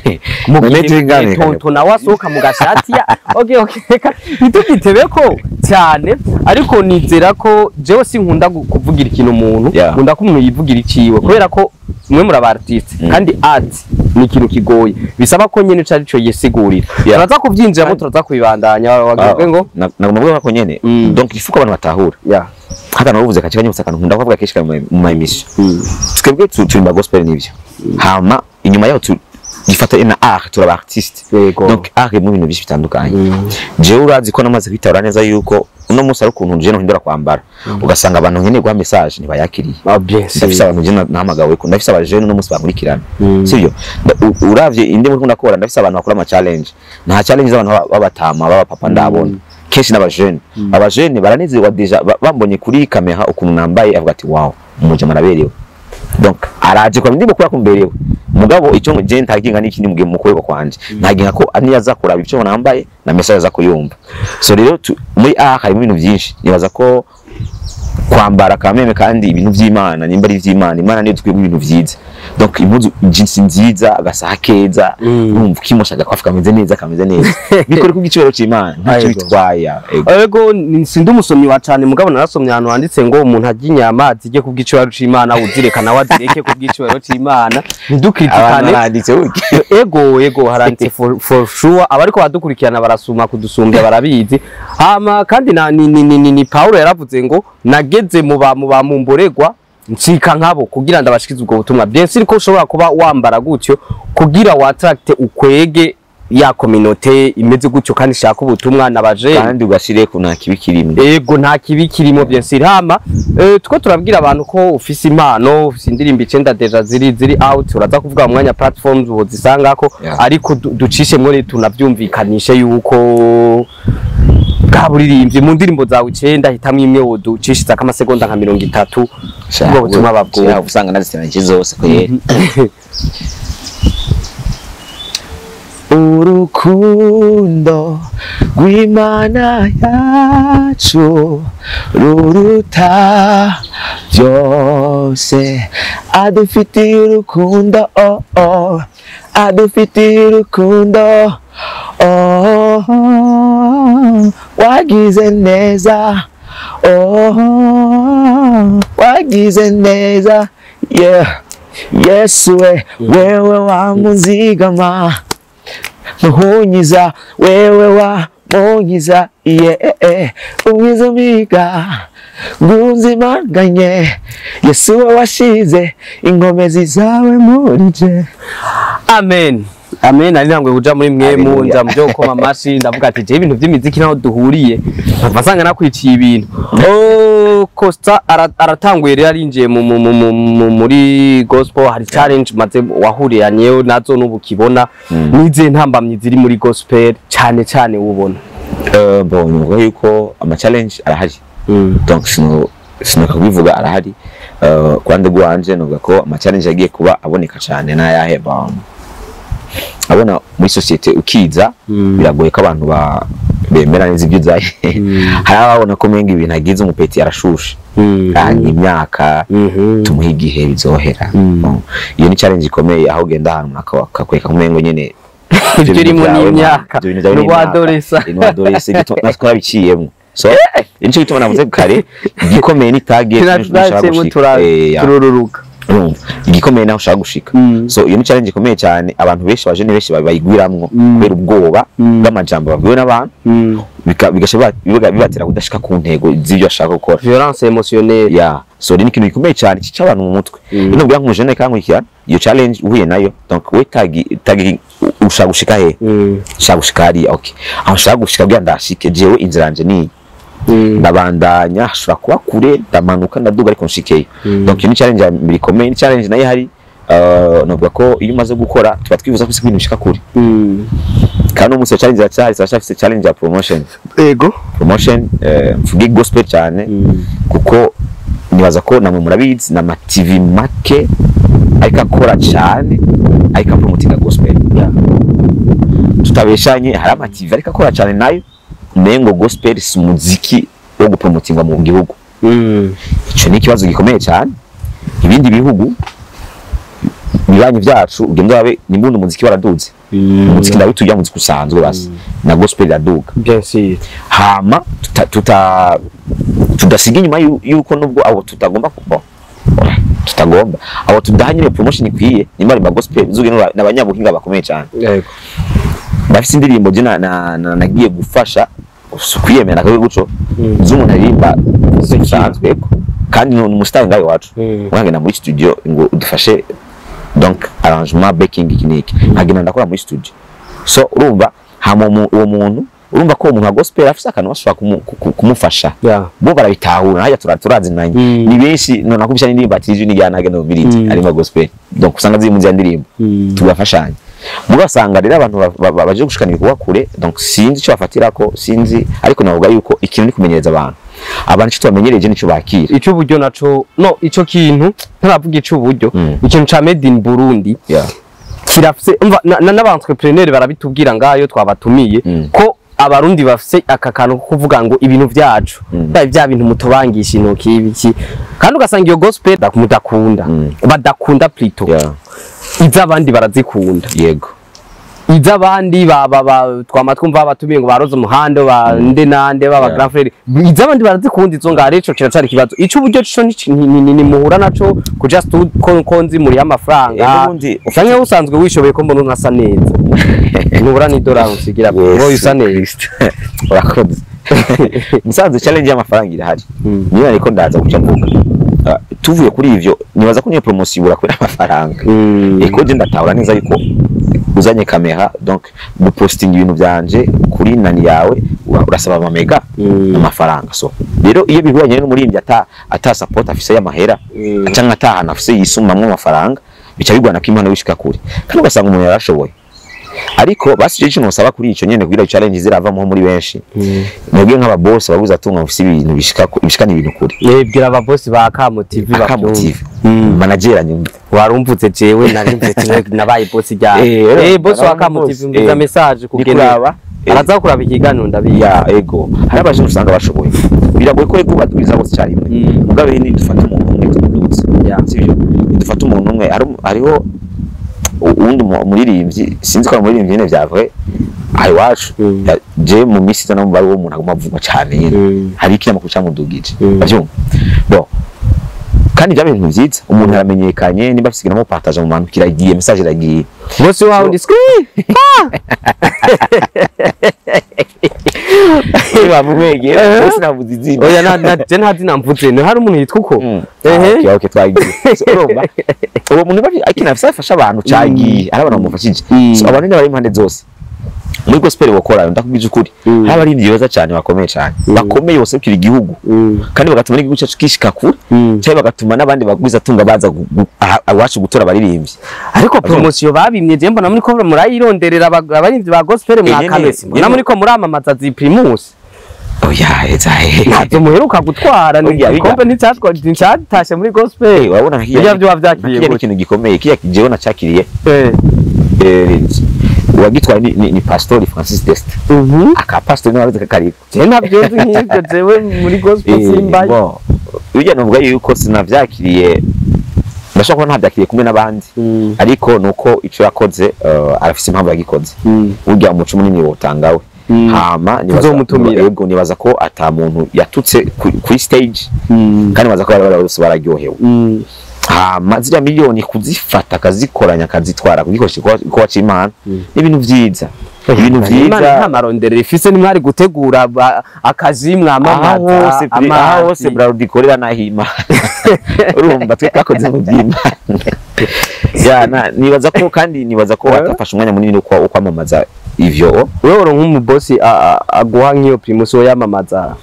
mu None gihe tungane. tonto nawe asohoka mu gashati ya okay, reka ntitugitebe ko cyane, ariko nizera ko jewe sinkunda kuvugira ikintu umuntu, nkunda ko umuntu yivugira iciwe, kubera ko mwe muri aba artiste, kandi art ni ikintu kigoye, bisaba ko nyene ico arico yisigurira. Turaza kuvyinjiramo, turaza kubibandanya. Wagizwe ngo Nagomba kuvuga ko nyene, donc il faut ko abantu batahura. Hata navuze katika nyine akantu nkunda kuvuga kenshi mu ma émission, twebwe turimba gospel nivyo, hama inyuma yaho gifata na art, turaba artiste. Donc art mu bintu byinshi bitandukanye. Jewe urazi ko namaze kwitabura neza yuko uno munsi ari ukuntu je nohindura kwambara, ugasanga abantu nkeneye guha message ntibayakiriye. Ah, bien sûr. Ndafise abantu je nahamagawe ko ndafise abajene uno munsi bankurikirana, sivyo? Uravye indi muri ndakora, ndafise abantu bakora ama challenge, nta challenge z'abantu b'abatama b'abapapa ndabona kenshi n'abajene. Abajene baranezerwa déjà bambonye kuri kamera ukuntu nambaye, avuga ati: "Wow, umujama araberewe." Donc araje kwa ndimo kubera ko mberewe, mugabo icyo je ntaginga n'ikindi mugihe mu kuboko kwanje ntaginga ko niyo aza kuraba icyo nambaye na message aza kuyumva. So rero muri art harimo ibintu byinshi, nibaza ko kwambara kameme kandi ibintu by'Imana, nimba ari iby'Imana, Imana niyo dukwiye ibintu vyiza, donc impuzu jeans nziza, agasaha keza, urumva ukimosha agakwafu kameze neza, kameze neza, bikore ku giciro c'Imana, ntacyo bitwaye. Ego. Ego, sindi umusomyi wa cane, mugabo narasomye ahantu handitse ngo umuntu arya inyama zirye ku bw'icubahiro c'Imana, uzireka nawe azireke ku bw'icubahiro c'Imana, Abantu ntidukritikane. Baranditse burya. Ego, haranditse for sure, abariko badukurikirana barasuma kudusumbya, barabizi. Hama kandi na ni Paulo yaravuze ngo nageze mu ba mumboregwa ncika nkabo kugira ndabashikize ubwo butumwa. Bien sûr ko ushobora kuba wambara gutyo kugira wa attract, ukwege ya communauté imeze gutyo kandi ishaka ubutumwa n'abajene. Kandi ugashire ku nta kibi kirimo. Ego, nta kibi kirimo, bien sûr. Hama two turabwira abantu ko ufise impano, ufise indirimbo 9 déjà ziri out, uraza kuvuga mu mwanya platforms uho zisangako. Ariko ducishemwo rero tunavyumvikanishe yuko Bwa buririmbyi mu ndirimbo zawe 9, hitamwo imwe woducishiza k'amasegonda nka 30, ubwo butumwa babwumva. Usanga naziteranyije zose ko yera. Urukundo rw'Imana yacu ruruta byose, adufitiye urukundo, oh, oh, adufitiye urukundo, oh, oh, wagize neza, oh, wagize neza, yeah. Yesu we, wewe wamunzigama muhunyiza, wewe wamunyiza, yeah, umwiza umiga ngunzimanganye, Yesu we washize inkomezi zawe muri je. Amen, amen. Ari ntangwe kuja muri mwe Hallelujah. munja mu byo gukoma amashi, ndavuga ati je ibintu by'imiziki naho duhuriye mpava nsanga nakwiciye ibintu. Oh, Costa aratanguye rero, arinjiye muri gospel. Hari challenge maze wahuriranyeyo nazo n'ubu kibona nize ntambamyi ziri muri gospel cyane cyane ubona? Bon, nuvuga yuko ama challenge arahari, donc sino kubivuga arahari. Ku ruhande rwanje nuvuga ko ama challenge yagiye kuba aboneka cyane n'ayahe? Bon, abona muri société ukiza, biragoye ko abantu bemera neza ibyo uzaye. Hari ababona ko umenga ibintu agize umupeti arashushe, ni imyaka, tumuhe igihe bizohera. Bon, iyo ni challenge ikomeye, aho ugenda ahantu akakwereka ko umengo nyene Ibyo urimo byawe, ni imyaka, ibyo bintu byawe ni ni uwadoresa. imyaka, ni uwadoresa, natwe twabiciyemo. So nico gituma navuze kare, igikomeye ni target n'ushaka Tunaciyemo. gushika. Ya. Turururuka. Urumva, igikomeye naho ushaka gushika. So iyo ni challenge ikomeye cyane, abantu benshi, abajene benshi bayigwiramwo kubera ubwoba bw'amajambo babwiwe n'abantu, bigasha bibatera kudashika ku ntego z'ibyo bashaka gukora. Violence émotionnelle. Ya, so ni ikintu gikomeye cyane cica abantu mu mutwe. Ino bwa nk'umujene kankurikira, iyo challenge uhuye nayo, donc we tagi ushaka gushika he? Ushaka gushika hariya, okay, aho ushaka gushika kugira ndashike, jewe inzira yanje ni ndabandanya, hashobora kuba kure, ndamanuka, ndaduga, ariko nshikeyo. Donc iyo ni challenge ya mbere ikomeye. Ni challenge nayo ihari, novuga ko iyo umaze gukora tuba twifuza ko ibintu bishika kure, kandi umunsi challenge iracyahari, turacyafise challenge ya promotion. Promotion, mvuge gospel cyane, kuko nibaza ko namwe murabizi, n'ama TV make ariko akora cyane, ariko apromotinga gospel. Tutabeshanye, hari ama TV ariko akora cyane nayo, umengo gospel si umuziki wo gupromotinga mu gihugu. Ico ni ikibazo gikomeye cyane. Ibindi bihugu bibanyi vyacu, ugenda urabe nimbundi umuziki waraduze, umuziki ndawitujya muziki usanzwe basi, na gospel iraduga. Bien sûr. Hama tuta tudasiga inyuma yuko nubwo abo tutagomba kuba tutagomba, abo tudaha nyine promotion ikwiye, nimba ari gospel zuge n'abanyabuhinga bakomeye cyane, bafise indirimbo je nagiye gufasha, si kwiyemera kawe guco, z'umuntu aririmba usanzwe, yego. Kandi ni umustar ngaho iwacu, nkagenda muri studio ngo udufashe, donc arrangement, backing, iki n'iki, nkagenda ndakora muri studio. So urumva, hama uwo muntu, urumva ko uwo muntu wa gospel afise akantu bashobora kumufasha. Bo barabitahura, hajya turazinanye, ni benshi. None nakubisha n'indirimbo ati ijwi n'ijyana agenda mu biriti, arimo gospel, donc usanga ziri mu zya ndirimbo, tugafashanya. Mugasanga rero abantu baje gushikana ibikorwa kure, donc sinzi icyo bafatirako, sinzi, ariko navuga yuko ikintu ni kumenyereza abantu. Abantu icyo tubamenyereje nico bakira. Ico buryo naco, no ico kintu ntaravuga ico buryo, ikintu ca made in Burundi kirafise umva n'aba entrepreneur barabitubwira ngayo twabatumiye, ko abarundi bafise aka kantu ko kuvuga ngo ibintu vyacu, bya bintu mutubangisha intoki ibiki, kandi ugasanga iyo gospel mudakunda, badakunda plutôt, iz'abandi barazikunda. Iz'abandi ba twama twumva batumiye ngo baroze umuhanda ba nde nande baba grand frère, iz'abandi barazikunda izo ngaho. Ico kiracari ikibazo. Ico uburyo co ni muhura naco kuja ko nzi muri amafaranga, N'ubundi canke usanzwe wishoboye, ko mbona unasa neza, ntubura n'idolari usigira ngo usa neza. Kristo. Urakoze. Musanze challenge y'amafaranga irahari, niyo ariko ndaza guca mvuga. Tuvuye kuri ivyo, nibaza ko niyo promotion ibura kubera amafaranga. Eko je ndatahura neza yuko uzanye kamera, donc gupostinga ibintu byanje kuri nani yawe, urasaba amamega, amafaranga. So rero iyo bihuranye n'umuririmbyi ata support afise y'amahera, canke atahana afise yisumamwo amafaranga, bica bigwana ko impano wishika kure, kandi ugasanga umuntu yarashoboye. Ariko basi je nosaba kuri ico nyene kugira challenge ziravamo muri benshi, mwebwe nk'aba boss babuza tunga mufise ibintu bishika bishikana ibintu kure. Bwira aba boss ba Kamo TV. Akamo TV, manager anyumva. Warumvutse, jewe narimvutse nabaye boss rya boss wa Kamo TV, mbiza message kugenda kuraba araza kuraba ikiganiro, ndabizi. Ya, ego, hari abajene usanga bashoboye, biragoye ko ego batwiza bose icyarimwe. Mugabe ni dufata umuntu umwe tumudutse, sivyo? Dufata umuntu umwe, hariho uwundi muririmbyi, sinzi ko ari umuririmbyi nyene vya vrai aha iwacu. Je mu minsi iza no mu bari uwo muntu aguma avugwa cane nyene. Hari ikinyamakuru camudugije, bavyumva. Bon, kandi vya bintu vyiza, umuntu aramenyekanye, nimba afise ikintu amupartage mu bantu, kiragiye, message iragiye. Boss wawe ndi skri. Bamwegera bose, navuze izina. Oya, na je nta zina mvuze, ni hari umuntu yitwa uko. Ehe, okay, okay, twagiye. So, urumva uwo muntu bari akina afise afasha abantu, cagiye ari abantu bamufashije. So abantu ni bari impande zose muri gospel bokora, ndakubwije ukuri, hari abaririmbyi beza cyane, bakomeye cyane, bakomeye bose igihugu, kandi bagatuma n'igihugu cyacu kishika kure, cyangwa bagatuma n'abandi bagwiza tunga baza iwacu gutora abaririmbyi. Ariko promotion babimye, je mbona muri ko murayironderera abaririmbyi ba gospel mwakamese, mbona muri ko muramamaza zi Primus. Oya, eza he? Ntabyo muheruka gutwara ni igikombe nticyatwa nticyatashe muri gospel. Urabona Bijya byo wavyakiriye nka gute? Ikintu gikomeye kiya jewe nacakiriye, uwagitwaye ni Pastor Francis Dest, aka pastor niwe wabize kakariko. Je ntabyo nzi nk'ibyo, jewe muri gospel simbaye. Bon, bijya nuvuga yuko sinavyakiriye, ndashobora kuba ntavyakiriye kumwe n'abandi, ariko nuko ico yakoze, arafise impamvu yagikoze. Burya umuco munini wotanga we. Hama Tuzomutumira. Yego, nibaza ko ata muntu yatutse kuri stage, kandi nibaza ko bari bose bararyohewe. Hama ziriya miliyoni kuzifata akazikoranya akazitwara kugikoresha igikorwa c'Imana, ni ibintu vyiza, ibintu Imana vyiza. Nta marondero ifise, nimwari gutegura akazi Aha mwamamaza hose aha hose amazi. Brarudi ikorera n'ahima, urumva twe twakoze mu by'Imana. Ya, nibaza ko kandi nibaza ko atafashe umwanya munini wo kwamamaza ivyo. Wewe uri nk'umubosi aguha nk'iyo Primus, wo yamamaza?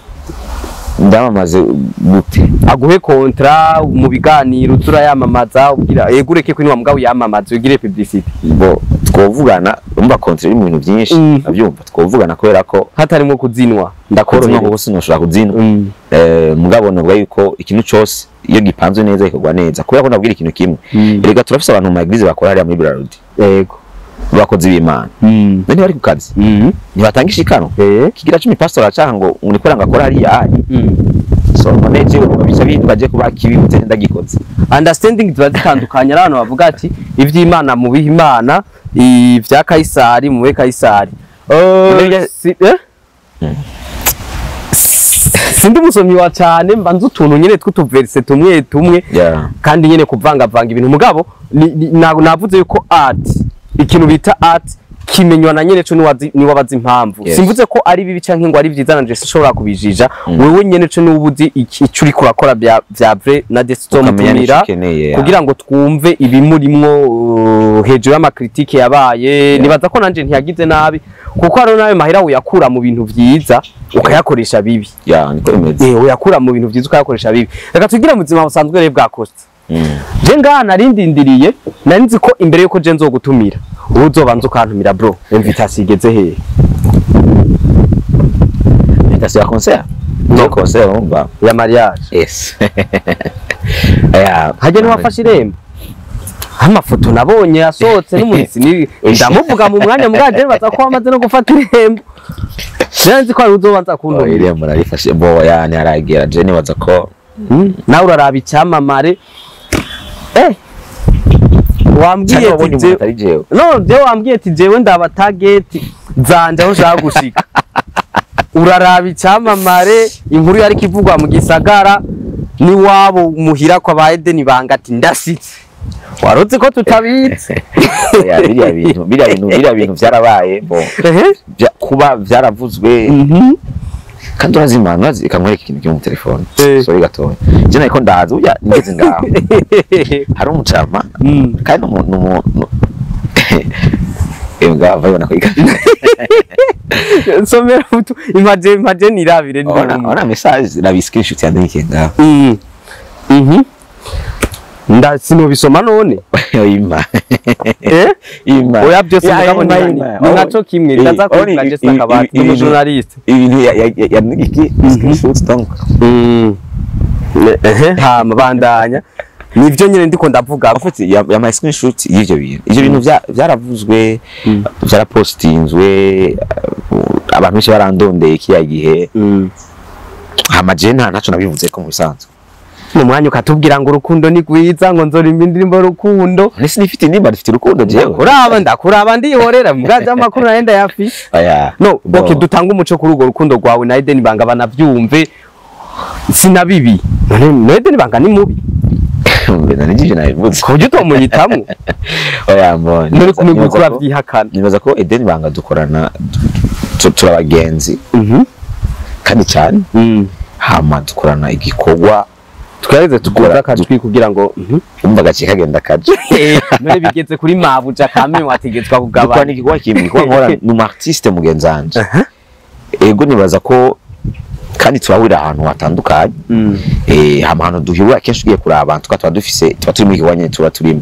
Ndamamaze gute? Aguhe contrat mu biganiro turayamamaza, ubwira yego ureke ko niwa mugabo yamamaza ugire publicity. Bo twovugana, umva contrat iri mu bintu byinshi. Abyumva, twovugana kubera ko hatarimo kuzinwa. ndakorohera Ndakorohera. kuko sinoshobora kuzinwa. Mugabo novuga yuko ikintu cose iyo gipanzwe neza gikorwa neza, kubera ko ndabwira ikintu kimwe. Erega turafise abantu mu ma église bakora hariya muri Brarudi, bakozi b'Imana. None bari ku kazi, ntibatanga ishikano kigira 10, pastor acaha ngo unikora ngo akora hariya. So none jewe bica baje kuba kibi gute ndagikoze? Understanding ziba zitandukanye. Ari abantu bavuga ati ivy'Imana mubiha Imana, ivya Kayisari muhe Kayisari. Eh? Sindi umusomyi wa cyane, mba nzi utuntu nyene tw'utuverse tumwe tumwe, kandi nyene kuvangavanga ibintu. Mugabo navuze yuko art, ikintu bita art kimenywa na nyene co, niwe abazi impamvu. Simvuze ko ari bibi canke ngo ari vyiza, nanje sinshobora kubijija. Wewe nyene co niwe ubuzi ico uriko urakora bya vrai na Ukamenya tuzomutumira n'ico ukeneye, ya. kugira ngo twumve ibimurimwo, hejuru y'ama critique yabaye. Nibaza ko nanje ntiyagize nabi, kuko hariho nayo mahera uyakura mu bintu vyiza ukayakoresha bibi. Ya, niko bimeze. Uyakura mu bintu vyiza ukayakoresha bibi. Reka tugire mu buzima busanzwe rero bwa Costa. Je ngaha narindindiriye, nari nzi ko imbere yuko je nzogutumira ubu uzobanza ukantumira. Bro, invitation igeze hehe? Invitation ya concert? No, concert urumva. Ya mariage. Yes, ya. Hajya niwafashe irembo, amafoto nabonye yasohotse n'umuhisi ni ndamuvuga mu mwanya muganje, baza ko wamaze no gufata irembo. Nari nzi ko ari uzobanza Oh, kuntumira. irembo narifashe bo ya ntiharagera, je nibaza ko Nawe uraraba icyamamare, wambwiye cyane ati wabonye umuntu atari jewe. No, jewe wambwiye ati jewe ndaba target zanje aho ushaka gushika. Uraraba icyamamare, inkuru yari kivugwa mu gisagara niwabo muhira kwa ba Eden banga ati ndashitse, waruzi ko tutabitse. Ya, biriya bintu vyarabaye bo. Kuba vyaravuzwe, kandi urazimana urazi, reka nkwereke ikintu kiri mu telefone. Sorry gatoya, je nariko ndaza burya ngeze ngaho hari umucama, kandi numu ngaho bayibona kwiga. Nsomera utu imaje nirabire. Ona, ona message na screenshot yandikiye ngaho. Nda sinubisoma none. Ima. Eh? Ima. Oya, byose Ya, mugabo ima, ni ima. ni naco kimwe. Ndaza Oni, kuri Jessica Kabati, ni journaliste. Ibintu ya iki screenshot donc. Ehe, hama bandanya, nivyo nyene ndiko ndavuga. En fait, ya my screenshot y'ivyo bintu, ivyo bintu vyaravuzwe, vyarapostinzwe, abantu benshi barandondeye kiya gihe. Hama je nta ntaco nabivuze ko mu bisanzwe. Mu mwanya ukatubwira ngo urukundo ni rwiza, ngo nzorimba indirimbo rukundo. Nese nifite nimba dufite urukundo jewe? Ndakuraba, ndakuraba, ndihorera mbwaje amakuru naye ndayafise. Oya. No. Bon. Okay, dutanga umuco kuri urwo rukundo rwawe na Eden Banga, banavyumve sinabibi. None na Eden Banga ni mubi? Mbona nijije nabivuze. Ku buryo utomuhitamwo? Oya, mbona None kumenya uko uravyihakana? Nibaza ko Eden Banga dukorana, turabagenzi kandi cyane. Hama dukorana igikorwa. Twageze tuguza akajwi kugira ngo Umva gace kagenda kaje. None bigeze kuri mabuja kame wategetswa Dukorana kugabana. igikorwa kimwe, igikorwa nkora ni umu artiste mugenzi wanje. Ego, nibaza ko kandi turahurira ahantu hatandukanye. Hama ahantu duhurira kenshi, ugiye kuraba abantu tuba dufise, tuba turi mu gikorwa nyene, tuba turimo.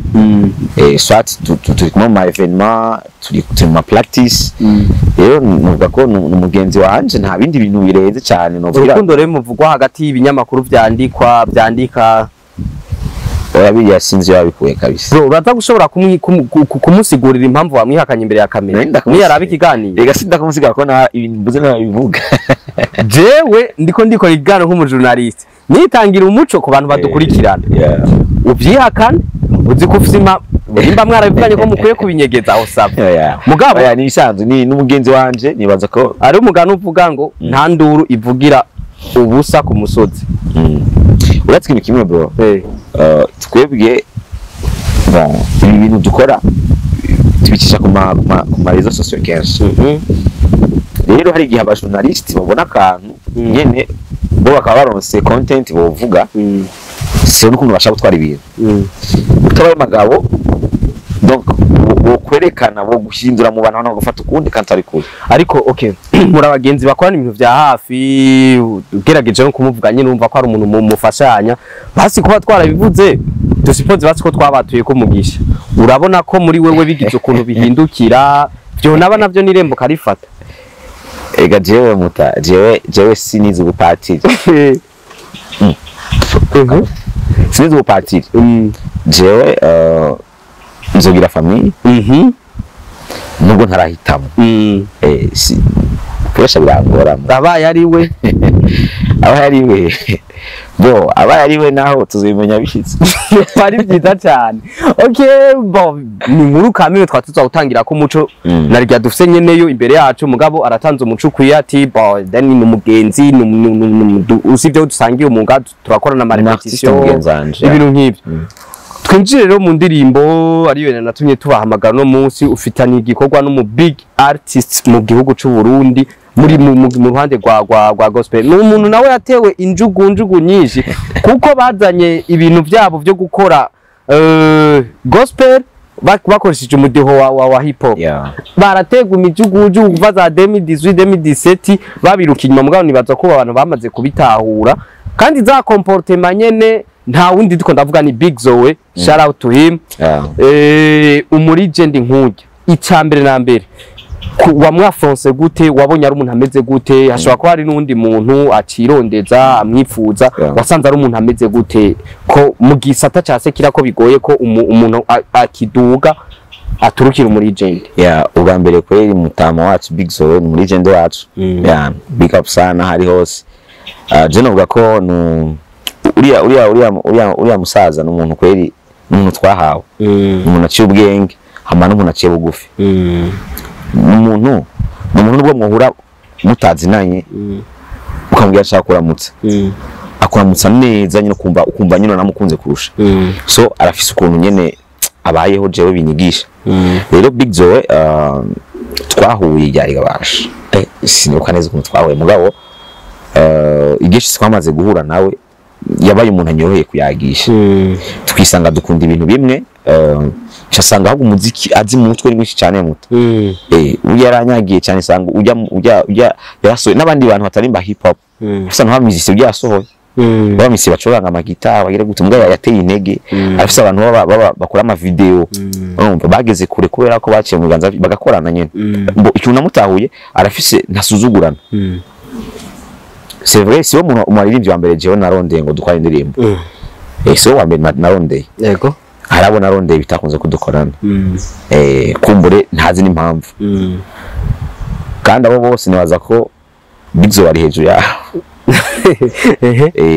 Soit turi kumwe mu ma événement, turi mu ma practice. Rero nuvuga ko ni umugenzi wanje, nta bindi bintu birenze cyane novugira. Urukundo rero muvugwa hagati y'ibinyamakuru vyandikwa vyandika? Oya, biriya sinzi iyo babikuye kabisa. Bro, uraza gushobora kumusigurira impamvu wamwihakanye imbere ya kamera? Nari ndakumusigurira. Niyaraba ikiganiro. Rega sindakumusigura ko na ibintu mbuze nabivuga. Jewe ndiko ndikora ikiganiro nk'umujournaliste, nitangira umuco ku bantu badukurikirana. Uvyihakane, uzi ko ufise nimba mwarabivuganye ko mukwiye kubinyegeza, aho saba. Mugabo Oya, ni ibisanzwe, ni n'umugenzi wanje, nibaza ko ari umugani uvuga ngo nta nduru ivugira ubusa ku musozi. Uretse ikintu kimwe, bro, twebwe, bon, ibi bintu dukora tubicisha ku ma réseaux sociaux kenshi. Rero hari igihe abajournaliste babona akantu nyene, bo bakaba baronse content bovuga, si n'ukuntu bashaka gutwara ibintu utabaye magabo. Donc bo kwerekana, bo guhindura mu bantu, abantu bagafata ukundi kandi atari kure. Ariko okay, muri abagenzi bakorana ibintu vya hafi, ugerageje no kumuvuga nyine urumva ko ari umuntu mufashanya. Basi kuba twarabivuze, dusuppose basi ko twabatuye ko umugisha, urabona ko muri wewe bigize ukuntu bihindukira, vyo naba navyo n'irembo karifata. Ega jewe muta, jewe sinizi ubupatiri, sinizi ubupatiri. Jewe nzogira famille nubwo ntarahitamo. Si kubesha birangora. Abaye ari we? Aba yari we, bo aba yari we naho tuzibimenya bishitse. Ari byiza cyane. Okay, bon, ni inkuru kamere twari tuza gutangira ko umuco. Narya dufise nyeneyo imbere yacu, mugabo aratanze umuco ukwiye, ati bon, then ni umugenzi, usibye ko dusangiye umwuga, turakorana ama Ni artiste répétition, mugenzi wanje. ibintu nk'ibyo. Twinjire rero mu ndirimbo ariyo natumye tubahamagara no munsi. Ufitanye igikorwa n'umu big artist mu gihugu c'u Burundi, muri mu ruhande rwa gospel. Ni umuntu nawe yatewe injugu nyinshi kuko bazanye ibintu byabo byo gukora gospel bakoresheje umudiho wa hip hop. Barategwa imijugujugu kuva za 2018, 2017, babiruka inyuma. Mugabo nibaza ko abantu bamaze kubitahura, kandi za comportement nyene nta wundi ndiko ndavuga, ni Big Zoe. Shout out to him. Umu legend nk'urya, icya mbere na mbere, wamwafonse gute? Wabonye ari umuntu ameze gute? Hashobora kuba hari n'undi muntu acirondeza amwifuza. Wasanze ari umuntu ameze gute, ko mu gisata ca secular ko bigoye ko umuntu akiduga aturukira umu legend? Yeah, ubwa mbere kweli mutama wacu Big Zoe ni legend wacu. Yeah, big up sana hari hose. Je novuga ko nu uriya uriya uriya uriya uriya musaza ni umuntu kweli, ni umuntu twahawe. Ni umuntu aciye ubwenge, hama n'umuntu aciye bugufi. Ni umuntu nubwo muhura mutazinanye, ukamubwira ashaka kuramutsa, akuramutsa neza nyine, ukumva nyine namukunze kurusha. So arafise ukuntu nyene abayeho, jewe binyigisha. Rero Big Zoe, twahuye ryari gabasha, sinibuka neza ukuntu twahuye, mugabo igihe twamaze guhura nawe, yabaye umuntu anyoroheye kuyagisha, twisanga dukunda ibintu bimwe. Ncasanga ahubwo umuziki azi mu mutwe ni mwinshi cyane muto. Ujya yaranyagiye cyane, sanga ujya ujya ujya yarasohoye n'abandi bantu batarimba hip hop, gusa nka musicien ujya yasohoye. Baba bacuranga amagitari bagire gute, mugabo yateye intege, afise abantu baba bakora ama video, urumva bageze kure kubera ko baciye mu biganza bagakorana nyene. Mbo ikintu namutahuye, arafise, ntasuzugurana. C'est vrai, si wo muntu umuririmbyi wa mbere jewe narondeye ngo dukore indirimbo, si wo wa mbere narondeye. Harabo narondeye bitakunze kudukorana, kumbure ntazi n'impamvu, kandi abo bose nibaza ko Bizo bari hejuru yabo.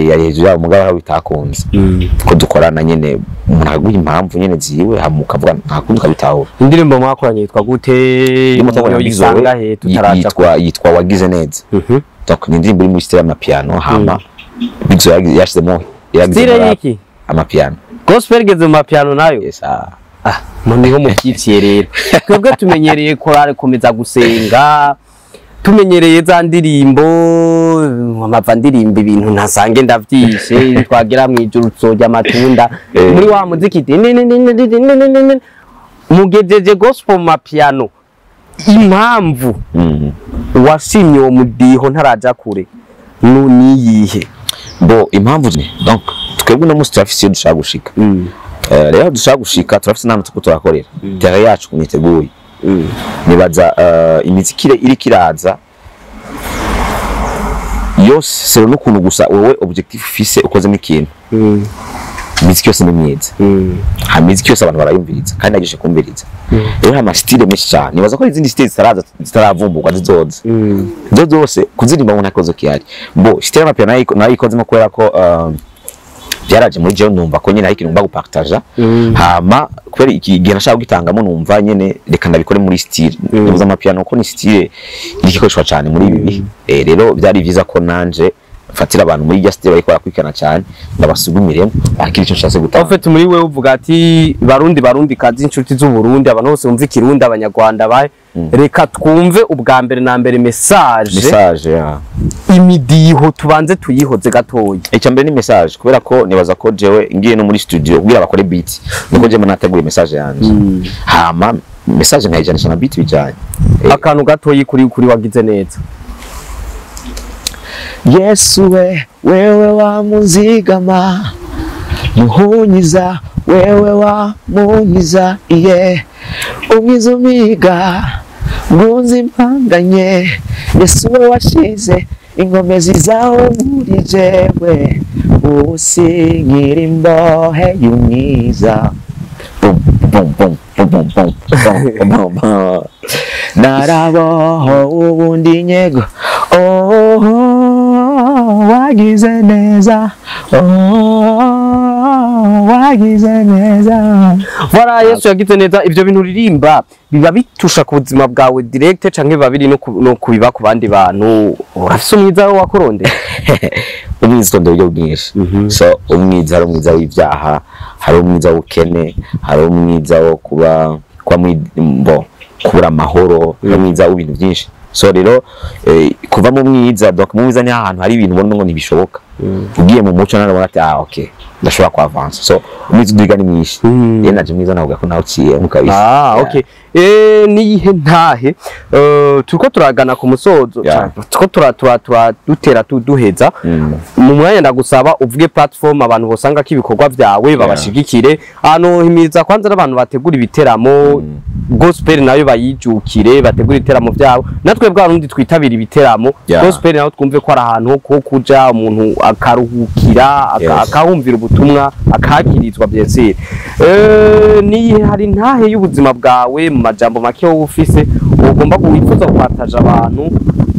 Yari hejuru yabo, mugabo aho bitakunze ko dukorana nyene, umuntu aguha impamvu nyene ziwe, hama ukavuga nta kundi, ukabitahura. Indirimbo mwakoranye yitwa gute? Indirimbo twakoranye na Bizo Yoyisanga he tutaraja? Yitwa Wagize Neza. Donc ni indirimbo iri muri style y'amapiano, hama Bizo yashizemo, yagize Style rap, yiki? Amapiano. Gospel igeze mu mapiano nayo? Yes, ah. Ah, noneho mubyivye rero. Twebwe tumenyereye korale komeza gusenga, tumenyereye za ndirimbo amava ndirimbo ibintu ntasange ndavyishe, twagera mu ijuru tuzorya amatunda. Muri wa muziki mugejeje gospel mu mapiano. Impamvu washimye uwo mudiho ntaraja kure niyihe? Bo impamvu donc twebwe uno munsi turafise iyo dushaka gushika. Rero dushaka gushika, turafise n'ahantu turiko turakorera, terrain yacu ukuntu iteguye. Nibaza imiziki iriko iraza yose, selon n'ukuntu gusa wowe objectif ufise ukozemo ikintu. Imiziki yose ni myiza, ha imiziki yose abantu barayumviriza kandi nagishe kumviriza. Rero hari ama style menshi cyane, nibaza ko hari izindi style zitaraza, zitaravumburwa, zizoza. Izo zose kuzirimba ngo nta kibazo gihari. Bo style y'amapiano nayikozemo kubera ko byaraje muri jewe, numva ko nyine hari ikintu ngomba gupartaja. Hama kubera iki gihe nashaka kugitangamo, numva nyene reka ndabikore muri style nibuza amapiano, ko ni style iriko ikoreshwa cyane muri ibi bihe. Rero byari byiza ko nanje mfatira abantu muri irya style bariko barakurikirana cyane, ndabasugumiremo bakira icyo nshatse En gutanga. fait, muri wewe uvuga ati barundi, barundi kazi, inshuti z'u Burundi, abantu bose bumva ikirundi, abanyarwanda bahe, reka twumve ubwa mbere na mbere message. Message ya Imidiho tubanze tuyihoze gatoya. Icya mbere ni message, kubera ko nibaza ko jewe ngiye no muri studio kugira bakore beat, niko jewe nateguye message yanje, hama message nkayijanisha na beat bijanye. Akantu gatoyi kuri Wagize Neza. Yesu we, wewe wamunzigama, muhunyiza, wewe wamunyiza, iye umwiza umiga ngunze impanganye. Yesu we, washize inkomezi zawe muri jewe, ubu sinkiri imbohe y'umwiza. Bum bum bum bum bum bum bum bum bum. Naraboho ubundi nyego, oh, wagize neza, oh, wagize neza. Voilà, Yesu yagize neza. Ivyo bintu uririmba biba bitusha ku buzima bwawe direct, canke biba biri no kubiba ku bandi bantu? Urafise umwiza wawe wakorondeye? Umwiza utonda uburyo bwinshi. So umwiza, hari umwiza w'ibyaha, hari umwiza w'ubukene, hari umwiza wo kuba bo kubura amahoro, hari umwiza w'ibintu byinshi. So rero kuva mu mwiza, donc mu mwiza ni ahantu hari ibintu ubona ngo ntibishoboka, ugiye mu muco nawe ubona ati ah, okay, ndashobora kuavansa. So umwiza uduga ni mwinshi. Rero naje mwiza navuga ko nawe uciyemo kabisa. Ah, okay. Niyihe ntahe? Turiko turagana ku musozo. Turiko tura tura tura dutera duheza. Mu mwanya ndagusaba uvuge platform abantu bosanga ko ibikorwa byawe, babashigikire. Ahantu himiriza kwanza n'abantu bategura ibiteramo gospel, nayo bayijukire, bategura ibiteramo byabo. Natwe bwa rundi twitabira ibiteramo gospel, naho twumve ko ari ahantu ho kuja umuntu akaruhukira, akahumvira ubutumwa, akakirizwa byesire. Ni hari ntahe y'ubuzima bwawe mu majambo make wowe ufise ugomba wifuza gupartaja abantu?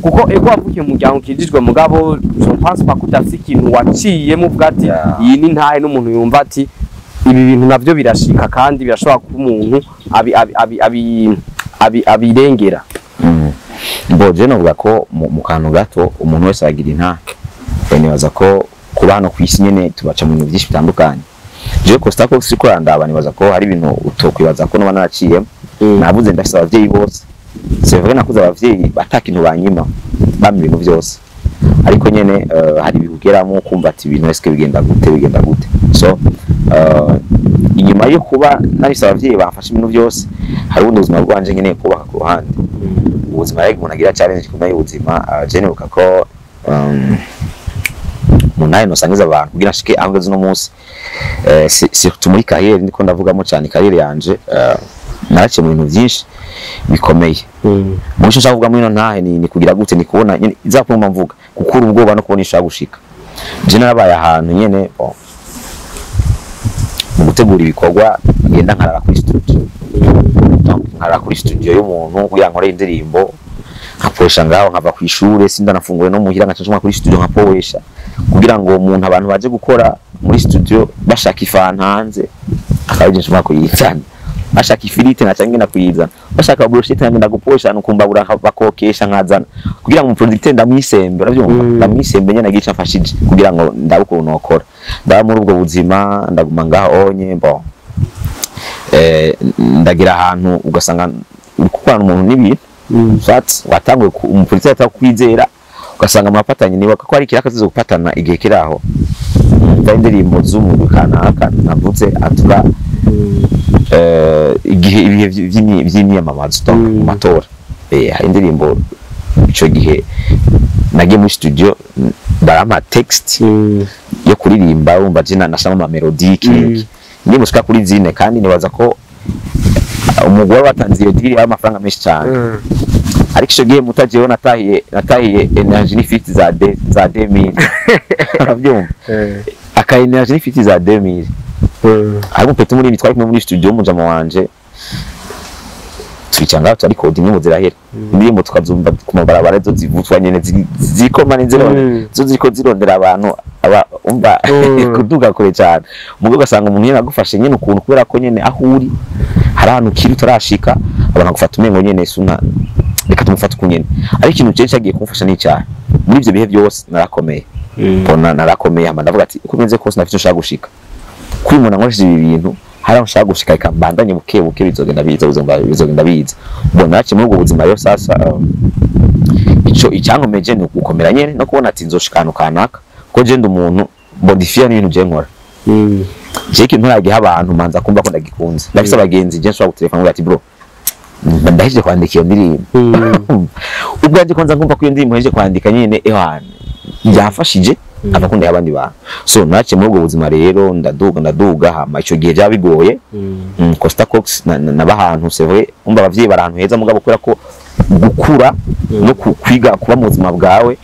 Kuko ego wavukiye mu muryango ukijijwe, mugabo je pense pas ko udafise ikintu waciyemo uvuga ati iyi ni ntahe, n'umuntu yumva ati ibi bintu navyo birashika kandi birashobora kuba umuntu abirengera. Bo je novuga ko mu kantu gato umuntu wese aragira intahe. Nibaza ko kuba hano ku isi nyene tubaca mu bintu byinshi bitandukanye. Je Costa ko siko randaba, nibaza ko hari ibintu utokwibaza ko noba naraciyemo. Navuze ndafise abavyeyi bose, c'est vrai, nakuze abavyeyi batakintu banyima, bampa ibintu byose, ariko nyene hari ibihe ugeramo kumva ati ibintu eske bigenda gute, bigenda gute? So inyuma yo kuba nafise abavyeyi bamfasha ibintu byose, hari ubundi buzima bwanje nkeneye kubaka ku ruhande. Ubuzima rero umuntu agira challenge ikomeye y'ubuzima. Je nibuka ko Mu nayo nosangiza abantu kugira nshike aho ngeze uno munsi, surtout muri carrière, ndiko ndavugamo cyane carrière yanje, naraciye mu bintu byinshi bikomeye. Mu cyo nshaka kuvuga muri ino ntahe ni kugira gute, ni kubona nyene izakumva mvuga gukura ubwoba no kubona ishaka gushika. Je narabaye ahantu nyene, bon, mu gutegura ibikorwa ngenda nkarara kuri studio. Donc, nkarara kuri studio y'umuntu kugira nkore indirimbo, nkapoesha ngaho, nkava ku ishure sindanafunguye no muhira, ngaca nsoma kuri studio nkapoesha kugira ngo umuntu, abantu baje gukora muri studio bashaka ifanta hanze akaba ari nshobora kuyizana, bashaka ifiriti nkaca ngenda kuyizana, bashaka brochette ngenda guposha ahantu kumbabura bakokesha nkazana kugira ngo umuproducteur ndamwisembe, urabyumva? Ndamwisembe nyene agica mfashije kugira ngo ndabe ukuntu nokora. Ndaba muri ubwo buzima, ndaguma ngaho onye. Bon, ndagira ahantu ugasanga uri gukorana umuntu n'ibintu, soit watanguye umupolisi atakwizera, ugasanga murafatanye, niba ko ari ikiraka tuzo gupatana igihe kiri aho mva indirimbo z'umuntu kanaka navuze atuka, igihe ibihe vy'imyiyamamazo, donc mu matora, hari indirimbo ico gihe nagiye muri studio, barampa text yo kuririmba, wumva je nashamo ama melody iki n'iki, indirimbo zishika kuri zine, kandi nibaza ko umugore watanze iyo deal y'amafaranga menshi cyane. Ariko ico gihe mutajeho natahiye energy n'ifiti za 2000, urabyumva? Aka energy n'ifiti za 2000. Hari umupeti munini twari kumwe muri studio, w'umujama wanje, twicara ngaho turarikodi, indirimbo zirahera, indirimbo tukazumva ku mabarabara zo zivuzwa nyene ziriko mani zo ziriko zirondera abantu aba umva kuduga kure cyane. Mugo ugasanga umuntu nyene agufashe nyene ukuntu, kubera ko nyene aho uri hari ahantu ukiri utarashika, abantu bagufata umengo nyene suna, reka tumufate uku nyene. Ariko ikintu cye cyagiye kumufasha ni icyaha muri ivyo bihe byose narakomeye. Mbona narakomeye, hama ndavuga ati uko bimeze kose ndafite icyo nshaka gushika kuri umuntu ankoresheje ibi bintu, hari aho nshaka gushika, reka mbandanye buke buke, bizogenda biza, bizogenda biza. Mbona naciye muri ubwo buzima rero. Sasa ico icyankomeje ni ugukomera nyene no kubona ati nzoshika ahantu kanaka, ko je ndi umuntu modifier n'ibintu je nkora. Je ikintu ntaragiha abantu manza kumva ko ndagikunze. Ndafise abagenzi je nshobora gutelefona ngo ati bro, ndahejeje kwandika iyo ndirimbo. Ubwanjye kwanza nkumva ko iyo ndirimbo nhejeje kwandika nyene ewana byamfashije, abakunda abandi bantu. So naciye muri ubwo buzima rero, ndaduga ndaduga, hama ico gihe byaba bigoye. Costa Cox naba ahantu, c'est vrai, umva abavyeyi bari ahantu heza, mugabo kubera ko gukura no kwiga kuba mu buzima bwawe,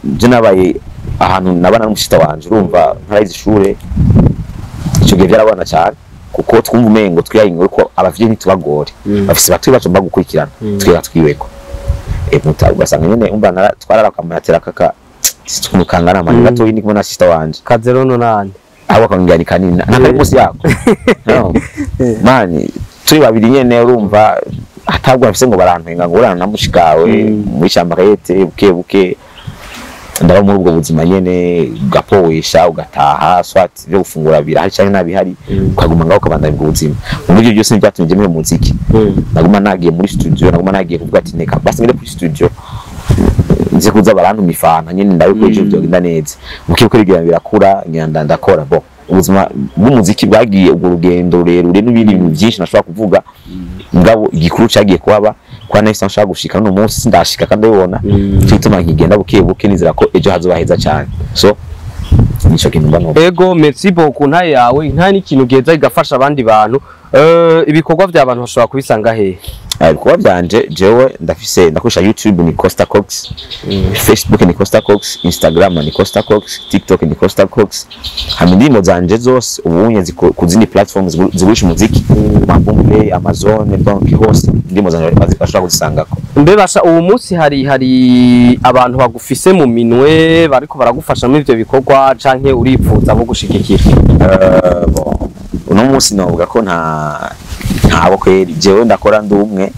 je nabaye ahantu nabana n'umushita wanje, urumva ntarayize ishure. Ico gihe byarabana cyane kuko twumva umengo twiyahinga ko abavyeyi ntitubagore, bafise batuye bacu gukurikirana, twiga twiweko muta ugasanga nyene umva twarara kamunatera kaka ukuntu kangana amani gatoyi, ndi kumwe na sister wanje. Kazero nonane. Aho akongera ni kanini ntakari munsi yako, no mani turi babiri nyene, urumva atabwo bafise ngo barantwenga ngo urana na mushikawe muri chambrette. Buke buke ndaba muri ubwo buzima nyene, ugapoesha ugataha, soit ibyo gufungura birahari canke ntabihari, ukaguma ngaho ukabandanya ubwo buzima. Muri ibyo byose ntibyatumye njya mu muziki. Naguma nagiye muri studio, naguma nagiye kuvuga ati neka basi ngende kuri studio nze kuza barantuma ifanta nyene ndabe ko ejo byogenda neza. Muke uko bigira birakura, ngenda ndakora. Bon, ubuzima bw'umuziki bwagiye ubwo rugendo rurerure n'ibindi bintu byinshi nashobora kuvuga, ngabo igikuru cagiye kuhaba kwa nahise nshaka gushika no munsi ndashika kandi ndabibona. Cyo gituma nkigenda buke buke, nizera ko ejo hazoba heza cyane. So nico kintu mba numva. Ego, merci beaucoup. Ntaye yawe nta n'ikintu geza igafasha abandi bantu. Ibikorwa by'abantu bashobora kubisanga hehe? Ibikorwa byanje, jewe ndafise, ndakoresha YouTube ni Costa Cox, Facebook ni Costa Cox, Instagram ni Costa Cox, TikTok ni Costa Cox. Hama indirimbo zanje zose ubunye ku zindi platforms zigurisha umuziki, Boomplay, Amazon, donc hose indirimbo zanje bashobora kuzisangako. Mbe basha uwo munsi hari abantu bagufise mu minwe bariko baragufasha muri ivyo bikorwa, canke uripfuza bo gushigikira? Bon, uno munsi novuga ko ntabo kweri. Jewe ndakora ndi umwe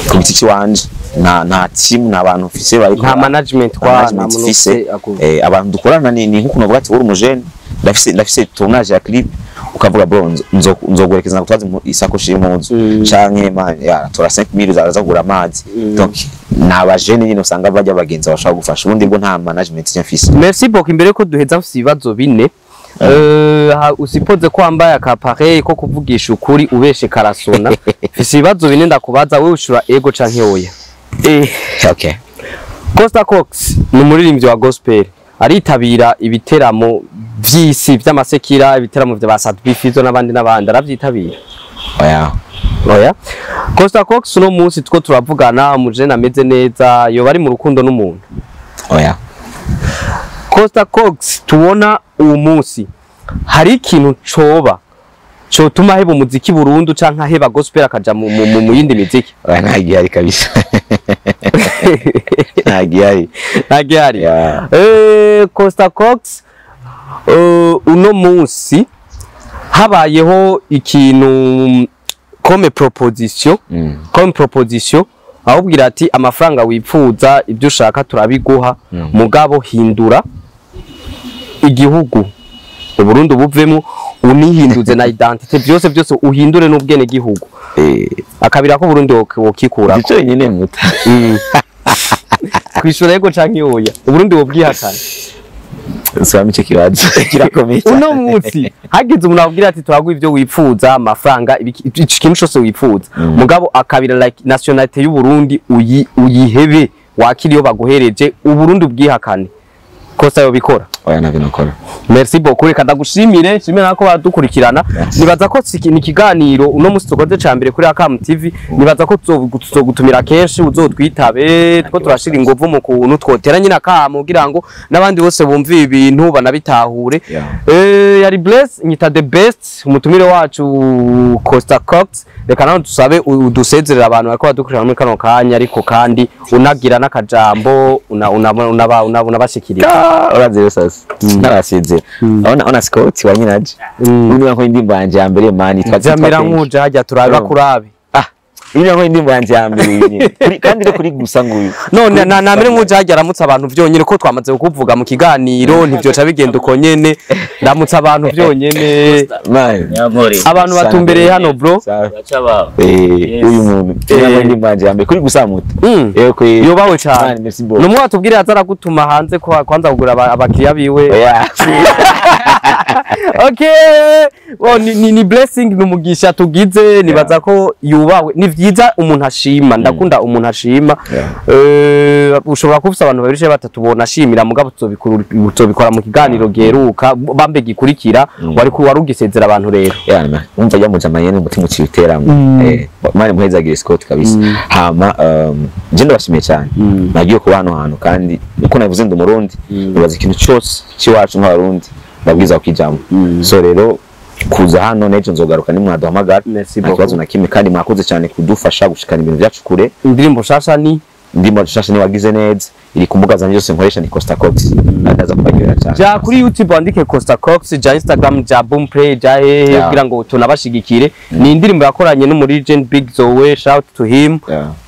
ku giti ciwanje, nta team, nta bantu mfise bariko Nta management kwa nta management muntu mfise. ufise Abantu dukorana ni nkuko navuga ati uri umujene, ndafise tournage ya clip, ukavuga bro, nzoguherekeza gutwaza isakoshi y'impuzu canke man ya tora 5000 zaza kugura amazi. Donc ni abajene nyine usanga bajya bagenzi bashobora gufasha, ubundi bwo nta management mfise. Merci beaucoup. Imbere ko duheza mfise ibibazo bine. Usipoze ko wambaye akapareil ko kuvugisha ukuri, ubeshe karasona. Mfise ibibazo bine ndakubaza, wewe ushura ego canke oya. Okay. Costa Cox ni umuririmbyi wa gospel. Aritabira ibiteramo vy'isi vy'amasekira, ibiteramo vya Sat-B, Fizzo n'abandi n'abandi, aravyitabira? Oya. Oya. Costa Cox uno munsi two turavugana, umujene ameze neza, yoba ari mu rukundo n'umuntu? Oya. Costa Cox tubona uwo munsi, hari ikintu coba cotuma aheba umuziki burundu canke aheba gospel akaja mu yindi miziki? Oya, nta gihari kabisa, nta gihari. Nta gihari. Yeah. Costa Cox, uno munsi habayeho ikintu comme proposition, comme proposition ahubwira ati amafaranga wipfuza, ibyo ushaka turabiguha, mugabo hindura igihugu Uburundi buvemo, unihinduze na identité, byose byose uhindure n'ubwene gihugu, akabira ko Burundi wokikurako. Ico nyine muta. Kwishura yego canke oya, Uburundi wobwihakana? Nsubiramo, ico kibazo kirakomeye cyane. Uno munsi hagize umuntu abwira ati turaguha ibyo wipfuza, amafaranga, ikintu cyose wipfuza, mugabo akabira like nationalité y'u Burundi uyihebe, wakira iyo baguhereje, Uburundi ubwihakane, kosa yobikora? Oya, ntabyo nakora. Merci beaucoup, reka ndagushimire, nshimire nako badukurikirana. Merci. Nibaza ko ni ikiganiro uno munsi tukoze ca mbere kuri Akam TV. Nibaza ko tuzogutumira kenshi, uzotwitabe two turashira inguvu mu kuntu twotera nyine akamo kugira ngo n'abandi bose bumve ibintu banabitahure. Yari Bless nyita the best, umutumire wacu Costa Cox. Reka nawe dusabe udusezerera abantu bariko badukurikirana muri kano kanya, ariko kandi unagira n'akajambo unabashikiriza. Ah, urazi rero sasa ntarasezera, ona Scott wa nyinaje, uyu niwe nkora indirimbo yanje ya mbere, man, yitwa Jamira nkuja hajya turabe kurabe. Ah, uyu niwe nkora indirimbo yanje ya mbere, uyu nyine. Kandi rero kuri gusa nguyu. None na namere nkuja hajya aramutse abantu vyonyene, ko twamaze kukuvuga mu kiganiro, ntivyoca bigenda uko nyene. Ndamutse abantu vyonyene. Man. Nyankore. Abantu batumbereye hano, bro. Sawa. Baca babo. Eh, uyu muntu niwe nkora indirimbo yanje ya mbere kuri gusa muto. Yego. Yobawe cane. Man, merci beaucoup. Numwe watubwira aza aragutuma hanze ko kwanza kugura abakiriya biwe. Oya. Okay, well, ni blessing, ni umugisha tugize. Nibaza ko yubawe, ni vyiza umuntu ashima, ndakunda umuntu ashima. Ushobora kuba ufise abantu babiri canke batatu bonashimira, mugabo tuzobikora mu kiganiro giheruka bambe gikurikira. Wari wari ugisezera abantu rero. Yeah, man. Umva yamuja mayene umutima uciye uteramwo. Man, muhezagire Scott kabisa. Hama je ndabashimiye cyane. Nagiye kuba hano hantu kandi uko navuze ndi umurundi, nibaza ikintu cyose cy'iwacu nk'abarundi ndabwiza kukijambo. So rero kuza hano n'ejo nzogaruka nimwaduhamagara. Merci Nta kibazo beaucoup. na kimwe, kandi mwakoze cyane kudufasha gushikana ibintu byacu kure. Indirimbo shasha ni Ndimo nshasha ni wagize neza, iri ku mbuga zanjye zose nkoresha ni Costa Cox. Ndaza kubaryohera cyane. Ja kuri YouTube wandike Costa Cox, ja Instagram, ja Boomplay, ja hehe, kugira ngo tunabashigikire. Ni indirimbo yakoranye n'umu legend Big Zoe, shout to him.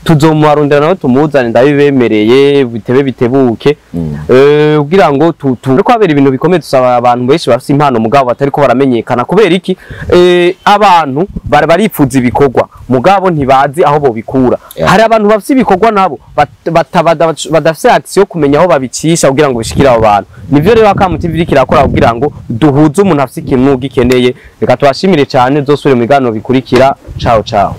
Tuzomuharondera nawe tumuzane, ndabibemereye, bitebe bitebuke. Kugira ngo tu ariko habera ibintu bikomeye. Dusaba abantu benshi bafite impano mugabo batariko baramenyekana. Kubera iki? Abantu bari baripfuza ibikorwa mugabo ntibazi aho bobikura. Hari abantu bafite ibikorwa nabo badafise action yo kumenya aho babicisha kugira ngo bishikire abo bantu. Nivyo rero Akam TV iriko irakora kugira ngo duhuze umuntu afise ikintu gikeneye. Reka tubashimire cyane, zosubire mu biganiro bikurikira. Ciao ciao.